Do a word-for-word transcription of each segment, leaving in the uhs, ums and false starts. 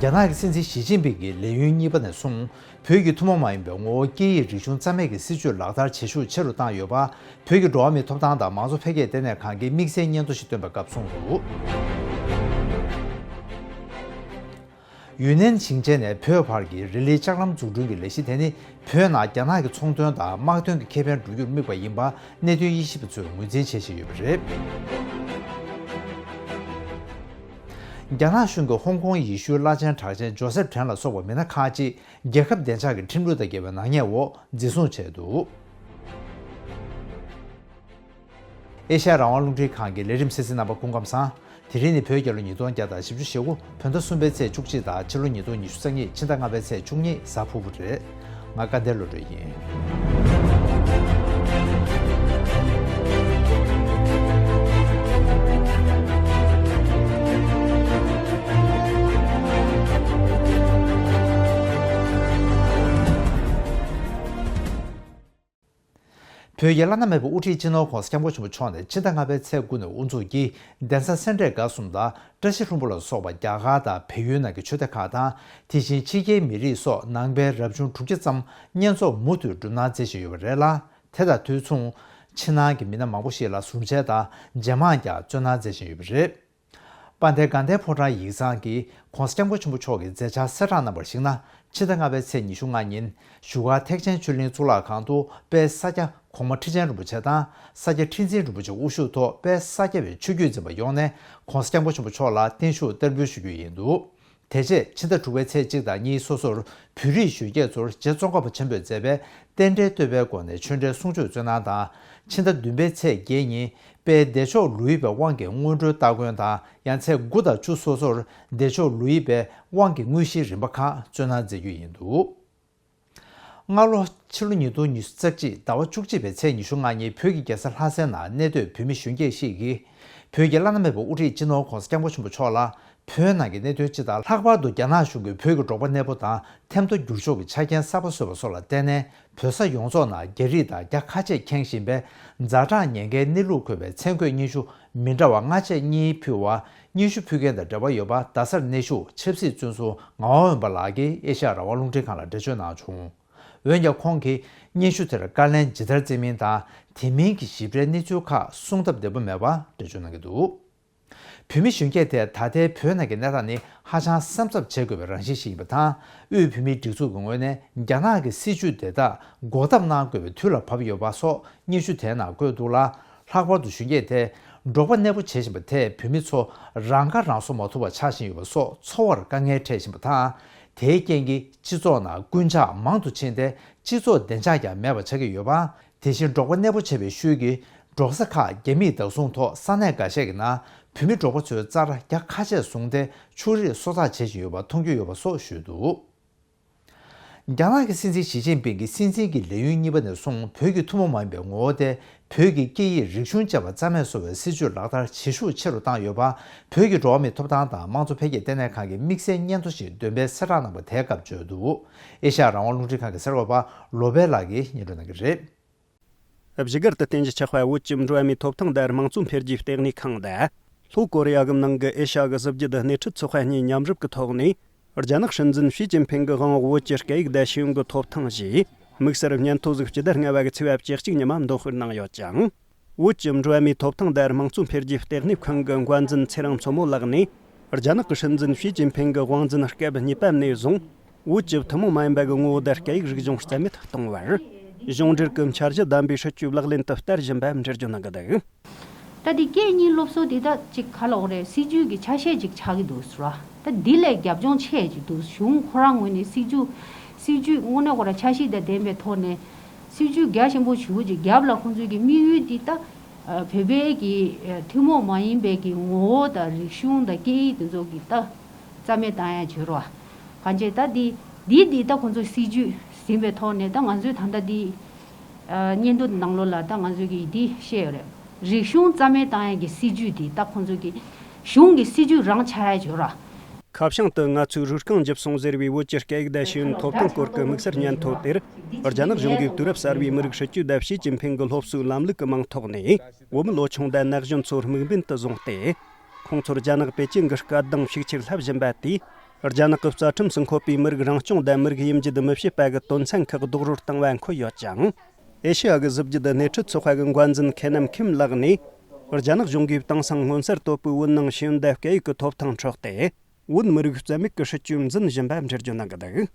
རྒྱ་ནག་གི་སྲིད་འཛིན་ཞི་ཅིན་ཕིང་གིས་ལས་ཡུན་གཉིས་པ་ནས་བཟུང་བོད་ཀྱི་ཐུན་མོང་མ་ཡིན་པའི་ངོ་བོ་སྐད་ཡིག་རིག་གཞུང་རྩ་མེད་ཀྱི་སྲིད་བྱུས་ལག་བསྟར་བྱེད་ཤུགས་ཆེ་རུ་བཏང་ཡོད་པ། བོད་ཀྱི་འགྲོ་བ་མིའི་ཐོབ་ཐང་དང་མང་གཙོ་འཕེལ་རྒྱས་ལྟེ་གནས་ཁང་གིས་དམིགས་བསལ་སྙན་ཐོ་ཞིག་བཏོན་པའི་སྐབས་གསུངས་འདུག། ཡུན་ནན་ཞིང་ཆེན་ནས་བོད་བར་གྱི་རི་ལིའི་ལྕགས་ལམ་འཛུགས་སྐྲུན་གྱི་ལས་གཞི་དེ་ནི། བོད་ནང་རྒྱ་ནག་གི་ཚོང་དོན་དང་དམག་དོན་གྱི་ཁེ་ཕན་བསྒྲུབ་རྒྱུར་དམིགས་པ་ཡིན་པ་གནད་དོན་དབྱེ་ཞིབ་པ་ཚོས་ངོས་འཛིན་བྱེད་བཞིན་ཡོད་པ་རེད། རྒྱ་ནག་གཞུང་གིས་ཧོང་ཀོང་ཡེ་ཤུའི་བླ་ཆེན་གྲགས་ཅན་ཇོ་སེབ་ཁྲེན་ལ་སོགས་པ་མི་སྣ་ཁག་ཅིག་རྒྱལ་ཁབ་བདེ་འཇགས་ཀྱི་ཁྲིམས་ལུགས་དང་འགལ་བའི་ནག་ཉེས་འོག་འཛིན་བཟུང་བྱས་འདུག། ཨེ་ཤ་ཡ་རང་དབང་རླུང་འཕྲིན་ཁང་གི་ལས་རིམ་གསན་གཟིགས་གནང་བར་སྐུ་ཁམས་བཟང་། དེ་རིང་ནི་བོད་རྒྱལ་ལོ་ཉིས་སྟོང་བརྒྱ་དང་བཞི་བཅུ་ཞེ་དགུ་བོད་ཟླ་གསུམ་པའི་ཚེས་བཅུ་གཅིག་དང་ཕྱི་ལོ་ཉིས་སྟོང་ཉི་ཤུ་རྩ་གཉིས་ཕྱི་ཟླ་ལྔ་པའི་ཚེས་བཅུ་གཉིས་གཟའ་ཕུར་བུ་རེད། ང་སྐལ་ལྡན་བློ་གྲོས་ཡིན། བོད་ཀྱི་བླ་ན་མེད་པའི་དབུ་ཁྲིད་སྤྱི་ནོར་༧གོང་ས་༧སྐྱབས་མགོན་ཆེན་པོ་མཆོག་ནས་ཕྱི་ཟླ་ལྔ་པའི་ཚེས་དགུ་ནས་དབུ་འཛུགས་ཀྱིས་གདན་ས་སེ་འབྲས་དགའ་གསུམ་དང་བཀྲ་ཤིས་ལྷུན་པོ་ལ་སོགས་པ་རྒྱ་གར་དང་བལ་ཡུལ་ནང་གི་ཆོས་སྡེ་ཁག་དང་དེ་བཞིན་ཕྱི་རྒྱལ་མི་རིགས་སོགས་ནང་པའི་རབ་བྱུང་དྲུག་ཅུ་ཙམ་བསྙེན་རྫོགས་མུ་མཐུད་སྒྲུབ་གནང་མཛད་བཞིན་ཡོད་པ་རེད་ལ། དེ་དང་དུས་མཚུངས་ཕྱི་ནང་གི་མི་སྣ་མང་པོ་ཞིག་ལ་ཟུར་མཇལ་དང་རྗེས་མང་ཀྱང་སྩོལ་གནང་མཛད་བཞིན་ཡོད་པ་རེད། དཔལ་ལྡན་དགའ་ལྡན་ཕོ་བྲང་ཡིག་ཚང་གིས་༧གོང་ས་༧སྐྱབས་མགོན་ཆེན་པོ་མཆོག་གི་མཛད་འཆར་གསལ་བསྒྲགས་གནང་བར་གཞིགས་ན། ཕྱི་ཟླ་ལྔ་པའི་ཚེས་ཉི་ཤུ་ལྔ་ཉིན་བཞུགས་སྒར་ཐེག་ཆེན་ཆོས་གླིང་གཙུག་ལག་ཁང་དུ་དཔལ་ས་སྐྱ་གོང་མ་ཁྲི་ཆེན་རིན་པོ་ཆེ་དང་ས་སྐྱ་ཁྲི་འཛིན་རིན་པོ་ཆེ་དབུ་བཞུགས་ཐོག་དཔལ་ས་སྐྱ་པའི་ཆོས་བརྒྱུད་འཛིན་པ་ཡོངས་ནས་༧གོང་ས་༧སྐྱབས་མགོན་ཆེན་པོ་མཆོག་ལ་བརྟན་བཞུགས་བསྟར་འབུལ་ཞུ་རྒྱུ་ཡིན་འདུག། དེ་རྗེས་ཕྱི་ཟླ་དྲུག་པའི་ཚེས་གཅིག་དང་གཉིས་སོ་སོར་བོད་རིགས་གཞོན་སྐྱེས་ཚོར་རྗེ་ཙོང་ཁ་པ་ཆེན་པོས་མཛད་པའི་རྟེན་འབྲེལ་བསྟོད་པའི་སྒོ་ནས་ཆོས་འབྲེལ་གསུང་ཆོས་སྩོལ་གནང་དང་། ཕྱི་ཟླ་བདུན་པའི་ཚེས་བརྒྱད་ཉིན་དཔལ་བདེ་མཆོག་ལུའི་པའི་དབང་གི་སྔོན་འགྲོའི་སྟ་གོན་དང་། ཡང་ཚེས་དགུ་དང་བཅུ་སོ་སོར་བདེ་མཆོག་ལུའི་པའི་དབང་གི་དངོས་གཞིའི་རིམ་པ་ཁག་སྩོལ་གནང་མཛད་རྒྱུ་ཡིན་འདུག། སྔ་ལོ་ཕྱི་ལོ་ཉིས་སྟོང་ཉི་ཤུ་རྩ་གཅིག་ཟླ་བ་བཅུ་གཅིག་པའི་ཚེས་ཉི་ཤུ་ལྔ་ཉིན་བོད་ཀྱི་རྒྱལ་ས་ལྷ་སའི་ནང་གནས་སྡོད་བོད་མི་གཞོན་སྐྱེས་ཤིག་གིས་བོད་ཀྱི་བླ་ན་མེད་པའི་དབུ་ཁྲིད་སྤྱི་ནོར་༧གོང་ས་༧སྐྱབས་མགོན་ཆེན་པོ་མཆོག་ལ་བོད་ནང་གི་གནད་དོན་སྤྱི་དང་། ལྷག་པར་དུ་རྒྱ་ནག་གཞུང་གིས་བོད་ཀྱི་འབྲོག་པ་གནས་སྤོ་དང་ཐེམ་ཐོ་བསྒྱུར་བཅོས་ཀྱི་ཆ་རྐྱེན་གསར་པ་བཟོས་པ་སོགས་ལ་བརྟེན་ནས། བོད་ས་ཡོངས་རྫོགས་ནང་རྒྱ་རིགས་དང་རྒྱ་ཁ་ཆེས་ཁེངས་བཞིན་པའི་ཛ་དྲག་ཉེན་ཁའི་གནས་ལུགས་འཁོད་པའི་མཚན་བཀོད་སྙན་ཞུ་མི་འདྲ་བ་ལྔ་བཅས་གཉིས་ཕུལ་བ། སྙན་ཞུ་ཕུལ་མཁན་དང་འབྲེལ་བ་ཡོད་པ་རྡ་སར་གནས་བཞུགས་ཆབ་སྲིད་བཙོན་ཟུར་ངག་དབང་འོད་འབར་ལགས་ཀྱིས་ཨེ་ཤ་ཡ་རང་དབང་རླུང་འཕྲིན་ཁང་ལ་འགྲེལ་བརྗོད་གནང་བྱུང་། འོན་ཀྱང་ཁོང་གིས་སྙན་ཞུ་དེར་བཀའ་ལན་ཇི་ལྟར་བསྩལ་མིན་དང་། དེ་མིན་གྱི་ཞིབ་ཕྲའི་གནས་ཚུལ་ཁག་གསུང་སྟབས་བདེ་པོ་མེད་པར་འགྲེལ་བརྗོད་གནང་གི་འདུག། བོད་མི་གཞོན་སྐྱེས་དེས་ད་ལྟའི་བོད་ནང་གི་གནས་སྟངས་ནི་ཧ་ཅང་སེམས་འཚབ་བྱེད་དགོས་པའི་རང་བཞིན་ཞིག་ཡིན་པ་དང་། དབུས་བོད་མིའི་སྒྲིག་འཛུགས་ཀྱི་ངོས་ནས་རྒྱ་ནག་གི་སྲིད་བྱུས་དེ་དག་འགོག་ཐབས་གནང་དགོས་པའི་དུས་ལ་བབ་ཡོད་པ་སོགས་སྙན་ཞུ་དེའི་ནང་བཀོད་འདུག་ལ། ལྷག་པར་དུ་གཞོན་སྐྱེས་དེས་འབྲོག་པ་གནས་སྤོ་བྱེད་བཞིན་པ་དེས་བོད་མི་ཚོ་རང་ཁ་རང་གསོ་མ་ཐུབ་པ་ཆགས་བཞིན་ཡོད་པ་སོགས་འཚོ་བར་དཀའ་ངལ་འཕྲད་བཞིན་པ་དང་། དེའི་རྐྱེན་གྱིས་སྤྱི་ཚོགས་ནང་རྐུན་ཇག་མང་དུ་ཕྱིན་ཏེ། སྤྱི་ཚོགས་བདེ་འཇགས་ཀྱང་མེད་པ་ཆགས་ཀྱི་ཡོད་པ། དེ་བཞིན་འབྲོག་པ་གནས་སྤོ་བྱས་པའི་ཤུལ་གྱི་འབྲོག་ས་ཁག་རྒྱ་མིས་བདག་བཟུང་ཐོག་ས་གནས་འགའ་ཤས་ཀྱི་ནང་བོད་མི་འབྲོག་པ་ཚོའི་རྩར་རྒྱ་ཁ་ཆེ་བཟུང་སྟེ་ཕྱུགས་རིགས་གསོ་ཚགས་བྱེད་བཞིན་ཡོད་པ་མཐོང་རྒྱུ་ཡོད་པ་སོགས་ཞུས་འདུག། རྒྱ་ནག་གི་སྲིད་འཛིན་ཞི་ཅིན་ཕིང་གི་སྲིད་འཛིན་གྱི་ལས་ཡུན་གཉིས་པ་ནས་བཟུང་བོད་ཀྱི་ཐུན་མོང་མ་ཡིན་པའི་ངོ་བོ་དེ་བོད་ཀྱི་སྐད་ཡིག་རིག་གཞུང་བཅས་པ་རྩ་མེད་བཟོ་བའི་སྲིད་བྱུས་ལག་བསྟར་བྱེད་ཤུགས་ཆེ་རུ་བཏང་ཡོད་པ། བོད་ཀྱི་འགྲོ་བ་མིའི་ཐོབ་ཐང་དང་དམངས་གཙོ་འཕེལ་རྒྱས་ལྟེ་གནས་ཁང་གིས་དམིགས་བསལ་སྙན་ཐོ་ཞིག་འདོན་སྤེལ་གསལ་བསྒྲགས་གནང་བ་དེའི་སྐབས་བརྗོད་འདུག། ཨེ་ཤ་ཡ་རང་དབང་རླུང་འཕྲིན་ཁང་གི་གསར་འགོད་པ་བློ་བྷེ་ལགས་ཀྱིས་སྙན་སྒྲོན་གནང་གི་རེད། བཞུགས་སྒར་དུ་རྟེན་གཞི་ཆགས་པ་བོད་ཀྱི་འགྲོ་བ་མིའི་ཐོབ་ཐང་དང་དམངས་གཙོ་འཕེལ་རྒྱས་ལྟེ་གནས་ཁང་དང་། ལྷོ་ཀོ་རི་ཡ་གི་ནང་གི་ཨེ་ཤ་ཡ་གི་གཟི་བརྗིད་སྣེ་ཁྲིད་ཚོགས་པ་གཉིས་མཉམ་རུབ་ཀྱི་ཐོག་ནས། རྒྱ་ནག་སྲིད་འཛིན་ཞི་ཅིན་ཕིང་གི་དབང་འོག་བོད་ཀྱི་སྐད་ཡིག་དང་ཤེས་ཡོན་གྱི་ཐོབ་ཐང་ཞེས་དམིགས་བསལ་སྙན་ཐོ་ཟིག་སྤྱི་ཟླ་ལྔ་པ་གི་ཚེས་པ་བཅུ་གཅིག་ཉིན་མ་འདོན་སྤེལ་གནང་ཡོད་ཅིང་། བོད་ཀྱི་འགྲོ་བ་མིའི་ཐོབ་ཐང་དང་དམངས་གཙོ་འཕེལ་རྒྱས་ལྟེ་གནས་ཁང་གི་འགན་འཛིན་ཚེ་རིང་མཚོ་མོ་ལགས་ནས། རྒྱ་ནག་གི་སྲིད་འཛིན་ཞི་ཅིན་ཕིང་གི་དབང་འཛིན་སྐབས་གཉིས་པ་ནས་བཟུང་། བོད་ཀྱི་ཐུན་མོང་མ་ཡིན་པ་གི་ངོ་བོ་དང་སྐད་ཡིག་རིག་གཞུང་རྩ་མེད་གཏོང་བར། གཞུང་འབྲེལ་གྱི་འཆར་གཞི་བདམས་པའི་སྲིད་ཇུས་ལག་ལེན་དུ་བསྟར་བཞིན་པ་འགྲེལ་བརྗོད་གནང་གི་འདུག། ད་དེ་སྐད་གཉིས་སློབ་གསོ་དེ་ད་ཅིག་ག་ལབ་དགོས་རེད། སྲིད་ཇུས་ཀྱི་ཆ་ཤས་ཅིག་ཆགས་ཀྱི་འདུག་ཟེར་བ། ད་འདི་ལས་རྒྱབ་ལྗོངས་ཆེ་ཅིག་འདུག། གཞུང་ཁོ་རང་ངོས་ནས་སྲིད་ཇུས་སྲིད་ཇུས་དངོས་གནས་ཁོ་རང་འཆར་གཞི་དང་ལྡན་པའི་ཐོག་ནས་སྲིད་ཇུས་རྒྱ་ཆེན་པོ་ཞེ་པོ་ཅིག་རྒྱབ་ལ་ཁོང་ཚོའི་གི་དམིགས་ཡུལ་འདི་ད་བོད་པའི་གི་ཐུན་མོང་མ་ཡིན་པའི་གི་ངོ་བོ་དང་རིག་གཞུང་དང་སྐད་ཡིག་དེ་ཚོ་གི་ད་རྩ་མེད་བཏང་ཡ་བྱོས་རོགས། གང་བྱས་ད་འདི་འདི་འདི་ད་ཁོང་ཚོ་སྲིད་ཇུས་ཟིན་པའི་ཐོག་ནས་ད་ང་ཚོས་ད་ལྟ་འདི་སྙན་ཐོ་ནང་ལོགས་ལ་ད་ང་ཚོས་གི་འདི་བཤད་ཡོད་རེད། རིག་གཞུང་རྩ་མེད་བཏང་ཡ་གི་སྲིད་ཇུས་འདི་ད་ཁོང་ཚོ་གི་གཞུང་གི་སྲིད་ཇུས་རང་ཆགས་ཡ་བྱོས་ར། ཁ་བྱང་དུ་ང་ཚོའི་རུས་རྐང་འཇིབ་སོང་ཟེར་བའི་བོད་ཀྱི་སྐད་ཡིག་དང་ཤེས་ཡོན་ཐོབ་ཐང་སྐོར་གྱི་དམིགས་བསལ་སྙན་ཐོ་དེར། རྒྱ་ནག་གཞུང་གིས་དུས་རབས་གསར་བའི་མི་རིགས་སྲིད་ཇུས་དང་ཞི་ཅིན་ཕིང་གི་སློབ་གསོའི་ལམ་ལུགས་ཀྱི་མིང་ཐོག་ནས། བོད་མི་ལོ་ཆུང་དང་ན་གཞོན་ཚོར་དམིགས་འབེན་དུ་བཟུང་སྟེ། ཁོང་ཚོར་རྒྱ་ནག་པེ་ཅིན་གྱི་སྐད་གདངས་ཤུགས་ཆེར་བསླབ་བཞིན་པ་དེས། རྒྱ་ནག་གི་རྩ་ཁྲིམས་སུ་འཁོད་པའི་མི་རིགས་རང་སྐྱོང་དང་མི་རིགས་དབྱེ་འབྱེད་མི་བྱེད་པ་གི་དོན་ཚན་ཁག་རྡོག་རོལ་བཏང་བ་འཁོད་ཡོད་ཅིང་། ཨེ་ཤེ་ཡ་གི་གཟི་བརྗིད་སྣེ་ཁྲིད་ཚོགས་པ་གི་འགོ་འཛིན་ཁེ་ནམ་ཁིམ་ལགས་ནས། རྒྱ་ནག་གཞུང་གིས་དེང་སང་མངོན་གསལ་དོད་པོའི་བོད་ནང་ཤེས་ཡོན་དང་སྐད་ཡིག་གི་ཐོབ་ཐང་འཕྲོག་སྟེ། བོད་མི་རིགས་རྩ་མེད་ཀྱི་སྲིད་ཇུས་འཛིན་བཞིན་པ་འགྲེལ་བརྗོད་གནང་གི་འདུག།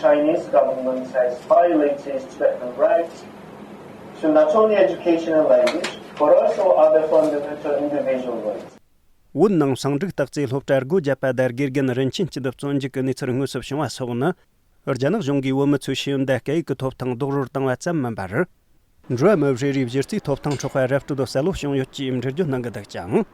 Chinese government has violated its Tibetan rights to not only education and language, but also other fundamental individual rights. བོད་ནང་ཟིང་འཁྲུག་ཐག་གཅོད་སློབ་གྲྭ་སྒོ་བརྒྱབ་པ་དང་། དགེ་རྒན་རིན་ཆེན་སྐྱིད་བཙོན་འཇུག་གི་གནས་ཚུལ་དངོས་སུ་བྱུང་བ་སོགས་ནི། རྒྱ་ནག་གཞུང་གིས་བོད་མི་ཚོའི་ཤེས་ཡོན་དང་སྐད་ཡིག་གི་ཐོབ་ཐང་རྡོག་རོལ་བཏང་བ་ཙམ་མིན་པར། འགྲོ་བ་མི་བཞི་རེའི་གཞི་རྩའི་ཐོབ་ཐང་འཕྲོག་པ་ར་སྤྲོད་གསལ་བོ་བྱུང་ཡོད་ཅེས་འགྲེལ་བརྗོད་གནང་གི་འདུག་ཅིང་།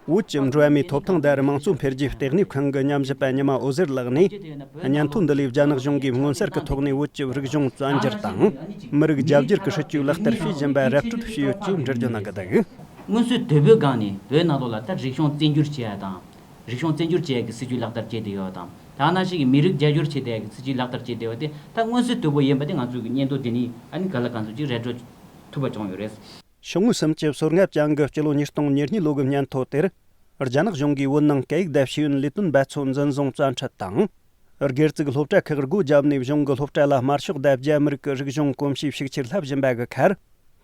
བོད་ཀྱི་འགྲོ་བ་མིའི་ཐོབ་ཐང་དང་དམངས་གཙོ་འཕེལ་རྒྱས་ལྟེ་གནས་ཁང་གི་ཉམས་ཞིབ་པ་ཉི་མ་འོད་ཟེར་ལགས་ནས། སྙན་ཐོ་འདི་ལས་རྒྱ་ནག་གཞུང་གིས་མངོན་གསལ་གྱི་ཐོག་ནས་བོད་ཀྱི་རིག་གཞུང་བཙན་འགྱུར་དང་། མི་རིགས་རྒྱ་བསྒྱུར་གྱི་སྲིད་ཇུས་ལག་བསྟར་བྱེད་བཞིན་པ་ར་སྤྲོད་བྱས་ཡོད་ཅེས་འགྲེལ་བརྗོད་གནང་གི་འདུག། མངོན་གསལ་དོད་པོའི་སྒང་ནས་བོད་ནང་ལོགས་ལ་ད་རིག་གཞུང་བཙན་འགྱུར་བྱེད་ཡ་དང་། རིག་གཞུང་བཙན་འགྱུར་བྱེད་ཡ་གི་སྲིད་ཇུས་ལག་བསྟར་བྱས་བསྡད་ཡོད་དང་། ད་ནང་བཞིན་གྱི་མི་རིགས་རྒྱ་སྒྱུར་བྱེད་བསྡད་ཡ་གི་སྲིད་ཇུས་ལག་བསྟར་བྱས་བསྡད་ཡོད་དེ། ད་མངོན་གསལ་དོད་པོ་ཡིན་པ་དེ་ང་ཚོ་གི་སྙན་ཐོ་འདི་ནས་ཨ་ནི་ག་ལ་གང་འཚམ་ཅིག་ར་སྤྲོད་ཐུབ་པ་བྱུང་ཡོད་རེད། ཆུང་ངུ་སུམ་ཅུ་སོ་ལྔ་ཅན་གྱི་སྤྱི་ལོ་ཉིས་སྟོང་ཉེར་གཉིས་ལོ་གི་སྙན་ཐོ་དེར། རྒྱ་ནག་གཞུང་གིས་བོད་ནང་སྐད་ཡིག་དང་ཤེས་ཡོན་ལས་དོན་འབད་བརྩོན་འཛིན་བཟུང་བཙན་ཁྲིད་དང་། སྒེར་བཙུགས་སློབ་གྲྭ་ཁག་སྒོ་བརྒྱབ་ནས་གཞུང་གི་སློབ་གྲྭ་ལ་དམར་ཤོག་དང་རྒྱ་མི་རིགས་ཀྱི་རིག་གཞུང་གོམས་གཤིས་ཤུགས་ཆེར་བསླབ་བཞིན་པ་གི་ཁར།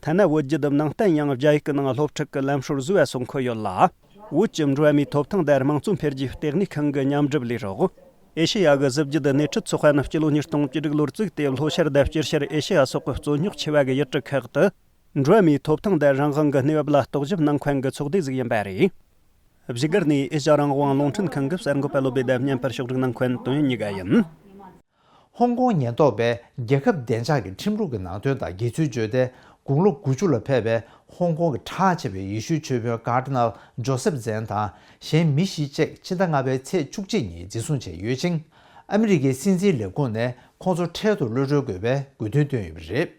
ཐ་ན་བོད་བརྒྱུད་ནང་བསྟན་ཡང་རྒྱ་ཡིག་གི་ནང་སློབ་ཁྲིད་ཀྱི་ལམ་སྲོལ་བཟོས་པ་སོགས་འཁོད་ཡོད་ལ། བོད་ཀྱི་འགྲོ་བ་མིའི་ཐོབ་ཐང་དང་དམངས་གཙོ་འཕེལ་རྒྱས་ལྟེ་གནས་ཁང་གི་ཉམས་སྒྲུབ་ལས་རོགས། ཨེ་ཤེ་ཡ་གི་གཟི་བརྗིད་སྣེ་ཁྲིད་ཚོགས་པ་ནི་སྤྱི་ལོ་ཉིས་སྟོང་བཅུ་དྲུག་ལོར་བཙུགས་ཏེ། ལྷོ་ཤར་དང་དཀྱིལ་ཤར་ཨེ་ཤེ་ཡ་སོགས་ཀྱི་རྩོད་རྙོག་ཆེ་བ་གི་ཡུལ་གྲུ་ཁག་ཏུ། འགྲོ་བ་མིའི་ཐོབ་ཐང་དང་རང་དབང་གི་གནས་བབ་ལ་རྟོག་ཞིབ་གནང་མཁན་གྱི་ཚོགས་སྡེ་ཟིག་ཡིན་པ་རེད། བཞུགས་སྒར་ནས་ཨེ་ཤ་ཡ་རང་དབང་རླུང་འཕྲིན་ཁང་གི་གསར་འགོད་པ་བློ་བདེ་དང་བརྙན་པར་ཕྱོགས་སྒྲིག་གནང་མཁན་དོན་ཡོད་གཉིས་ཀ་ཡིན། ཧོང་ཀོང་ཉེན་རྟོག་པས་རྒྱལ་ཁབ་བདེ་འཇགས་ཀྱི་ཁྲིམས་ལུགས་ཀྱི་ནང་དོན་དང་འགལ་ཚུལ་བརྗོད་དེ། དགུང་ལོ་དགུ་བཅུ་ལ་ཕེབས་པའི་ཧོང་ཀོང་གི་གྲགས་ཆེ་བའི་ཡེ་ཤུའི་ཆོས་དཔོན་ཀར་ཌི་ནལ་ཇོ་སེབ་ཛན་དང་གཞན་མི་བཞི་བཅས་ཕྱི་ཟླ་ལྔ་པའི་ཚེས་བཅུ་གཅིག་ཉིན་འཛིན་བཟུང་བྱས་ཡོད་ཅིང་། ཨ་མི་རི་ཀའི་སྲིད་འཛིན་ལས་ཁུངས་ནས་ཁོང་ཚོ་འཕྲལ་དུ་གློད་གྲོལ་དགོས་པའི་དགོས་འདུན་བཏོན་ཡོད་པ་རེད།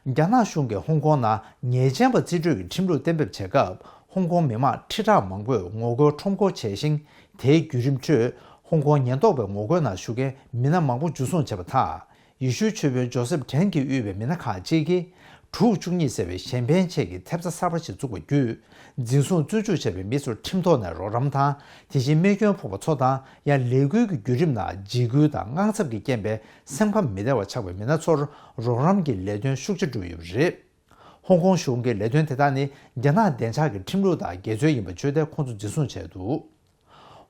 རྒྱ་ནག་གཞུང་གིས་ཧོང་ཀོང་ནང་ཉེས་ཅན་པ་རྩིས་སྤྲོད་ཀྱི་ཁྲིམས་ལུགས་གཏན་འབེབས་བྱེད་སྐབས། ཧོང་ཀོང་མི་མང་ཁྲི་ཕྲག་མང་པོས་ངོ་རྒོལ་ཁྲོམ་སྐོར་བྱས་ཤིང་། དེའི་བརྒྱུད་རིམ་ཁྲོད། ཧོང་ཀོང་ཉེན་རྟོག་པའི་ངོ་རྒོལ་ནང་ཞུགས་མཁན་མི་སྣ་མང་པོ་འཇུ་བཟུང་བྱས་པ་དང་། ཡེ་ཤུའི་ཆོས་དཔོན་ཇོ་སེབ་ཌན་གྱིས་དབུས་པའི་མི་སྣ་ཁག་ཅིག་གིས། དྲུག་བཅུ་གཉིས་ཟེར་བའི་གཞན་ཕན་ཆེད་ཀྱི་ཐེབས་རྩ་གསར་པ་ཞིག་བཙུགས་པ་བརྒྱུད། འཛིན་བཟུང་བཙོན་འཇུག་བྱས་པའི་མི་ཚོར་ཁྲིམས་ཐོག་ནས་རོགས་རམ་དང་། དེ་བཞིན་རྨས་སྐྱོན་ཕོག་པ་ཚོ་དང་། ཡང་ལས་འགུལ་གྱི་བརྒྱུད་རིམ་ནང་འཇིགས་སྐུལ་དང་དངངས་འཚབ་ཀྱི་རྐྱེན་པས། སེམས་ཁམས་མི་བདེ་བ་ཆགས་པའི་མི་སྣ་ཚོར་རོགས་རམ་གྱི་ལས་དོན་ཤུགས་ཆེ་བསྒྲུབས་ཡོད་པ་རེད། ཧོང་ཀོང་གཞུང་གི་ལས་དོན་དེ་དག་ནི་རྒྱ་ནག་བདེ་འཇགས་ཀྱི་ཁྲིམས་ལུགས་དང་འགལ་འཛོལ་ཡིན་པ་བརྗོད་དེ། ཁོང་ཚོ་འཛིན་བཟུང་བྱས་འདུག།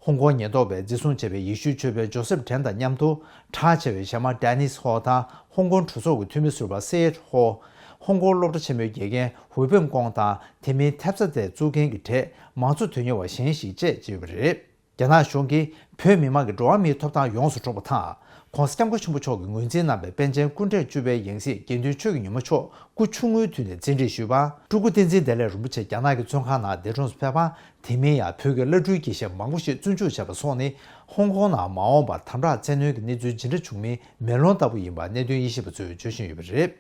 ཧོང་ཀོང་ཉེན་རྟོག་པས་འཛིན་བཟུང་བྱས་པའི་ཡེ་ཤུའི་ཆོས་དཔོན་ཇོ་སེབ་ཌན་དང་མཉམ་དུ། གྲགས་ཆེ་བའི་གཞས་མ་ཌེ་ནིས་ཧོ་དང་། ཧོང་ཀོང་གྲོས་ཚོགས་ཀྱི་འཐུས་མི་ཟུར་པ་སེ་ཡེད་ཧོ། ཧོང་ཀོང་སློབ་གྲྭ་ཆེན་མོའི་དགེ་རྒན་ཧུའེ་པེན་ཀོང་དང་། དེ་མིན་ཐེབས་རྩ་དེ་བཙུགས་མཁན་གྱི་གྲས་མང་གཙོ་དོན་གཉེར་བ་གཞན་ཞིག་བཅས་བྱས་ཡོད་པ་རེད། རྒྱ་ནག་གཞུང་གིས་བོད་མི་མང་གི་འགྲོ་བ་མིའི་ཐོབ་ཐང་ཡོངས་སུ་འཕྲོག་པ་དང་། ༸གོང་ས་༸སྐྱབས་མགོན་ཆེན་པོ་མཆོག་གིས་ངོས་འཛིན་གནང་བའི་པཎ་ཆེན་སྐུ་ཕྲེང་བཅུ་པའི་ཡང་སྲིད་དགེ་འདུན་ཆོས་ཀྱི་ཉི་མ་མཆོག་སྐུ་ཆུང་ངུའི་དུས་ནས་བཙན་ཁྲིད་ཞུས་པ། སྤྲུལ་སྐུ་བསྟན་འཛིན་བདེ་ལེགས་རིན་པོ་ཆེ་རྒྱ་ནག་གི་བཙོན་ཁང་ནང་འདས་གྲོངས་སུ་ཕེབས་པ། དེ་མིན་ཡང་བོད་ཀྱི་བླ་སྤྲུལ་དགེ་བཤེས་མང་པོ་ཞིག་བཙོན་འཇུག་བྱས་པ་སོགས་ནི། ཧོང་ཀོང་ནང་མ་འོངས་པར་དམ་དྲག་བཙན་གནོན་གྱི་གནས་ཚུལ་ཇི་འདྲ་འབྱུང་མིན་མེ་ལོང་ལྟ་བུ་ཡིན་པ་གནད་དོན་དབྱེ་ཞིབ་པ་ཚོས་བརྗོད་བཞིན་ཡོད་པ་རེད།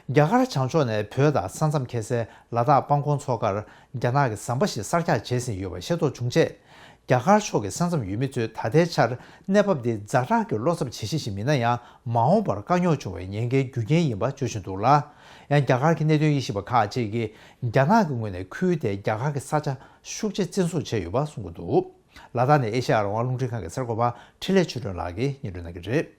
རྒྱ་གར་བྱང་ཕྱོགས་ནས་བོད་དང་ས་མཚམས་ཁེལ་སའི་ལ་དྭགས་སྤང་གོང་མཚོ་ཁར་རྒྱ་ནག་གི་ཟམ་པ་ཞིག་གསར་རྒྱག་བྱས་ཟིན་ཡོད་པ་ཤེས་རྟོགས་བྱུང་རྗེས། རྒྱ་གར་ཕྱོགས་ཀྱི་ས་མཚམས་ཡུལ་མི་ཚོས་ད་ལྟའི་ཆར་གནས་བབ་འདི་ཛ་དྲག་གི་བློ་འཚབ་བྱེད་གཞི་ཞིག་མིན་ན་ཡང་། མ་འོངས་པར་དཀའ་རྙོག་བྱུང་བའི་ཉེན་ཁའི་རྒྱུ་རྐྱེན་ཡིན་པ་བརྗོད་བཞིན་འདུག་ལ། ཡང་རྒྱ་གར་གྱི་གནད་དོན་དབྱེ་ཞིབ་པ་ཁག་ཅིག་གིས། རྒྱ་ནག་གི་ངོས་ནས་ཁུལ་དེའི་རྒྱ་གར་གྱི་ས་ཆ་ཤུགས་ཆེ་བཙན་བཟུང་བྱས་ཡོད་པ་གསུང་གི་འདུག། ལ་དྭགས་ནས་ཨེ་ཤ་ཡ་རང་དབང་རླུང་འཕྲིན་ཁང་གི་གསར་འགོད་པ་འཕྲིན་ལས་ཆོས་སྒྲོན་ལགས་ཀྱིས་སྙན་སྒྲོན་གནང་གི་རེད།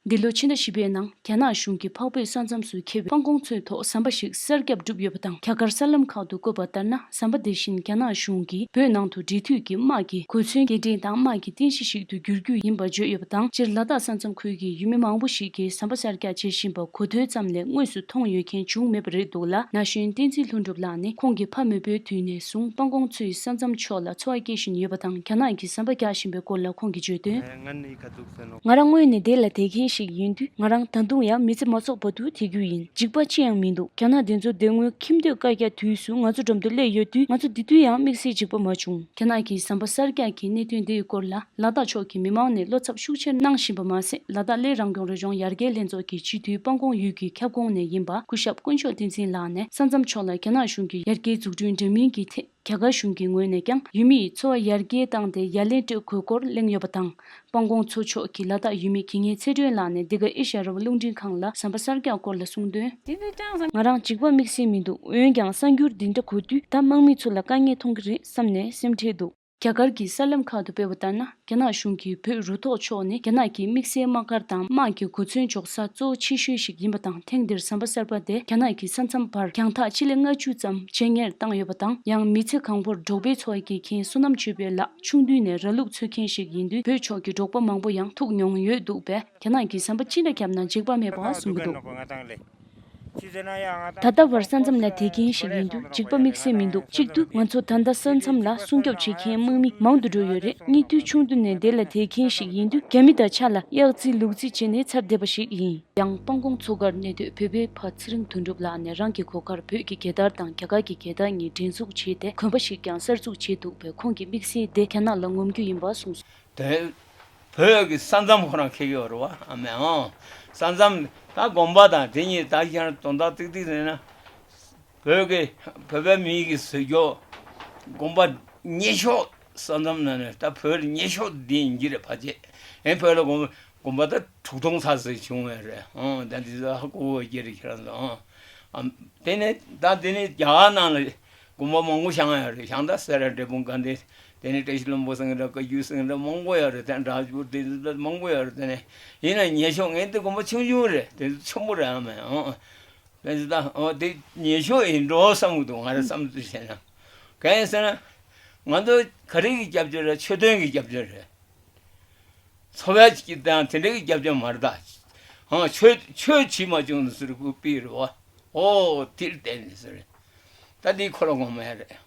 འདི་ལོའི་ཕྱི་ཟླ་བཞི་པའི་ནང་རྒྱ་ནག་གཞུང་གིས་འཕགས་བོད་ས་མཚམས་སུ་འཁེལ་བའི་སྤང་གོང་མཚོའི་ཐོག་ཟམ་པ་ཞིག་གསར་རྒྱག་གྲུབ་ཡོད་པ་དང་། རྒྱ་གར་གསར་ལམ་ཁག་ཏུ་བཀོད་པ་ལྟར་ན། ཟམ་པ་འདི་བཞིན་རྒྱ་ནག་གཞུང་གིས་བོད་ནང་དུ་འབྲེལ་མཐུད་ཀྱི་དམག་གི་གོ་མཚོན་སྐྱེལ་འདྲེན་དང་དམག་གི་རྟེན་གཞི་ཞིག་ཏུ་འགྱུར་རྒྱུ་ཡིན་པ་བརྗོད་ཡོད་པ་དང་། སྤྱིར་ལ་དྭགས་ས་མཚམས་ཁུལ་གྱི་ཡུལ་མི་མང་པོ་ཞིག་གིས་ཟམ་པ་གསར་རྒྱག་བྱེད་བཞིན་པ་གོ་ཐོས་ཙམ་ལས་དངོས་སུ་མཐོང་ཡོད་མཁན་བྱུང་མེད་པ་རེད་འདུག་ལ། ན་གཞོན་བསྟན་འཛིན་ལྷུན་གྲུབ་ལགས་ནི་ཁོང་གིས་ཕ་མེས་པོའི་དུས་ནས་བཟུང་སྤང་གོང་མཚོའི་ས་མཚམས་ཕྱོགས་ལ་འཚོ་བ་སྐྱེལ་བཞིན་ཡོད་པ་དང་། རྒྱ་ནག་གིས་ཟམ་པ་རྒྱག་བཞིན་པའི་སྐོར་ལ་ཁོང་གིས་བརྗོད་དོན། ང་རང་དངོས་ནས་དེ་ལ་བསྡད་མཁན་ཞིག་ཡིན་དུས། ང་རང་ད་དུང་ཡང་མི་ཚེ་མ་རྫོགས་བར་དུ་བསྡད་རྒྱུ་ཡིན། འཇིགས་པ་ཅི་ཡང་མི་འདུག། རྒྱ་ནག་དེ་ཚོ་དེ་སྔོན་ཁྱིམ་སྡོད་བཀའ་རྒྱ་དུས་སུ་ང་ཚོ་འགྲམ་དུ་སླེབས་ཡོད་དུས། ང་ཚོ་དེ་དུས་ཡང་དམིགས་བསལ་འཇིགས་པ་མ་བྱུང་། རྒྱ་ནག་གིས་ཟམ་པ་གསར་རྒྱག་གི་གནད་དོན་འདིའི་སྐོར་ལ། ལ་དྭགས་ཕྱོགས་ཀྱི་མི་མང་ནས་བློ་འཚབ་ཤུགས་ཆེར་གནང་བཞིན་པ་མ་ཟད། ལ་དྭགས་གླེ་རང་སྐྱོང་རི་ལྗོངས་ཡར་རྒྱས་ལྷན་ཚོགས་ཀྱི་སྤྱི་འཐུས་སྤང་གོང་ཡུལ་གྱི་ཁྱབ་ཁོངས་ནས་ཡིན་པ་སྐུ་ཞབས་དཀོན་མཆོག་བསྟན་འཛིན་ལགས་ནས། ས་མཚམས་ཕྱོགས་ལ་རྒྱ་ནག་གཞུང་གིས་ཡར་རྒྱས་འཛུགས་སྐྲུན་འདྲ་མིན་གྱི་ཐད། རྒྱ་གར་གཞུང་གི་ངོས་ནས་ཀྱང་ཡུལ་མི་ཡི་འཚོ་བ་ཡར་རྒྱས་བཏང་སྟེ་ཡ་ལན་སྤྲོད་དགོས་སྐོར་གླེང་ཡོད་པ་དང་། སྤང་གོང་མཚོ་ཕྱོགས་ཀྱི་ལ་དྭགས་ཡུལ་མི་དགེ་བསྙེན་ཚེ་སྒྲོན་ལགས་ནས་འདི་ག་ཨེ་ཤ་ཡ་རང་དབང་རླུང་འཕྲིན་ཁང་ལ། ཟམ་པ་གསར་རྒྱག་སྐོར་ལ་གསུངས་དོན། ང་རང་འཇིགས་པ་དམིགས་བསལ་མི་འདུག། འོན་ཀྱང་གསར་འགྱུར་འདི་འདྲ་གོ་དུས། ད་དམག་མི་ཚོ་ལ་དཀའ་ངལ་མཐོང་གི་རེད་བསམ་ནས་སེམས་ཁྲལ་འདུག། རྒྱ་གར་གྱི་གསར་ལམ་ཁག་ཏུ་སྤེལ་བ་ལྟར་ན། རྒྱ་ནག་གཞུང་གིས་བོད་རུ་ཐོག་ཕྱོགས་ནི་རྒྱ་ནག་གི་དམིགས་བསལ་དམག་སྒར་དང་དམག་གི་གོ་མཚོན་འཇོག་ས་གཙོ་བོ་ཆེ་ཤོས་ཤིག་ཡིན་པ་དང་། ཐེངས་འདིར་ཟམ་པ་གསར་པ་དེ་རྒྱ་ནག་གི་ས་མཚམས་བར་རྒྱང་ཐག་སྤྱི་ལེ་ལྔ་བཅུ་ཙམ་ཇེ་ཉེར་བཏང་ཡོད་པ་དང་། ཡང་མི་ཚེ་གང་པོར་འབྲོག་པའི་འཚོ་བ་སྐྱེལ་མཁན་སོ་ནམ་ཆོས་འཕེལ་ལགས་ཆུང་དུས་ནས་ར་ལུག་འཚོ་མཁན་ཞིག་ཡིན་དུས། བོད་ཕྱོགས་ཀྱི་འབྲོག་པ་མང་པོ་ཡང་ཐུག་མྱོང་ཡོད་འདུག་པས། རྒྱ་ནག་གིས་ཟམ་པ་ཅི་འདྲ་བརྒྱབ་ན་འཇིགས་པ་མེད་པ་གསུང་གི་འདུག། ད་ལྟ་བར་ས་མཚམས་ལ་བསྡད་མཁན་ཞིག་ཡིན་དུས་འཇིགས་པ་དམིགས་བསལ་མི་འདུག། གཅིག་ཏུ་ང་ཚོ་ད་ལྟ་ས་མཚམས་ལ་སྲུང་སྐྱོབ་བྱེད་མཁན་དམག་མི་མང་དུ་འགྲོ་ཡོད་རེད། གཉིས་དུས་ཆུང་དུས་ནས་འདི་ལ་བསྡད་མཁན་ཞིག་ཡིན་དུས། རྒྱ་མི་དང་ཆ་ལ་གཡག་རྩིས་ལུག་རྩིས་བྱས་ནས་ཚར་བསྡད་པ་ཞིག་ཡིན། ཡང་སྤང་གོང་མཚོ་ཁར་གནས་སྡོད་བོད་པའི་ཕ་ཚེ་རིང་དོན་གྲུབ་ལགས་ནས་རང་གི་སྒོ་ཁར་བོད་ཀྱི་རྒྱལ་དར་དང་རྒྱ་གར་གྱི་རྒྱལ་དར་གཉིས་འགྲན་ཚོགས་བྱས་ཏེ། གོན་པ་ཞིག་ཀྱང་གསར་འཛུགས་བྱས་འདུག་པས། ཁོང་གི་དམིགས་བསལ་དེ་རྒྱ་ནག་ལ་ངོམ་རྒྱུ་ཡིན་པ་གསུངས་སོང་། དེ་བོད་ཀྱི་ས་མཚམས་ཁོ་རང་འཁེལ་གྱི་ཡོད་རེད་བ། ཨ་མས་ཨང་། ས་མཚམས་ད་དགོན་པ་དང་དེ་གཉིས་ད་ཁྱེད་རང་དོན་དག་ཏིག་ཏིག་ཟེར་ན། བོད་ཀྱི་བོད་པའི་མི་གི་བཟོས་ཀྱོག་དགོན་པ་ཉེ་ཤོས་ས་མཚམས་ན་ནས་ད་བོད་ཉེ་ཤོས་འདི་ཡིན་གྱི་རེད། ཕལ་ཆེར་ཨེ་བོད་ལ་དགོན་དགོན་པ་ད་དྲུག་སྟོང་ཚར་ཟིག་བྱུང་བས་རེད། ཨང་། ད་འདི་ཚོ་ཧ་གོ་བ་སྐྱེ་རེད་ཁྱེད་རང་ཚོ། ཨང་། ཨ་དེ་ནས་ད་དེ་ནས་རྒྱ་གར་ནང་ལ། དགོན་པ་མང་པོ་བཞེངས་ཡོད་རེད། བཞེངས་ད་སེ་ར་འབྲས་སྤུངས་དགའ་ལྡན། དེ་ནས་བཀྲ་ཤིས་ལྷུན་པོ་ཟེར་མཁན་འདྲ། བཀའ་བརྒྱུད་ཟེར་མཁན་འདྲ་མང་པོ་ཡོད་རེད། དེ་འདྲ་ཇུ་དེ་ཚོ་མང་པོ་ཡོད་རེད། དེ་ནས་ཡིན་ན་ཉེ་ཤོས་ངས་དེ་དགོན་པ་ཆུང་ཆུང་རེད། དེ་ཚོ་ཆེན་པོ་རེད། ཨ་མས་ཨང་། དེ་ཚོ་ད་ཨོ་དེ་ཉེ་ཤོས་ཡིན་འགྲོ་བསམ་གྱི་འདུག། ང་རང་བསམ་ཚུལ་བྱས་ན། གང་ཡིན་ཟེར་ན། ང་ཚོ་ག་རེ་གི་རྒྱབ་སྐྱོར་རེད། ཆོས་དོན་གི་རྒྱབ་སྐྱོར་རེད། འཚོ་བའི་ཆེད་དང་དེ་འདྲ་གི་རྒྱབ་ལྗོངས་མ་རེད་ད། ཨང་། ཆོས་ཆོས་བྱེད་མ་བྱུང་ཟེར་དགོས་པའི་རེད་བ། ཨོ་དེར་བརྟེན་ནས་ཟེར། ད་འདི་ཁོ་རང་ངོ་མ་རེད།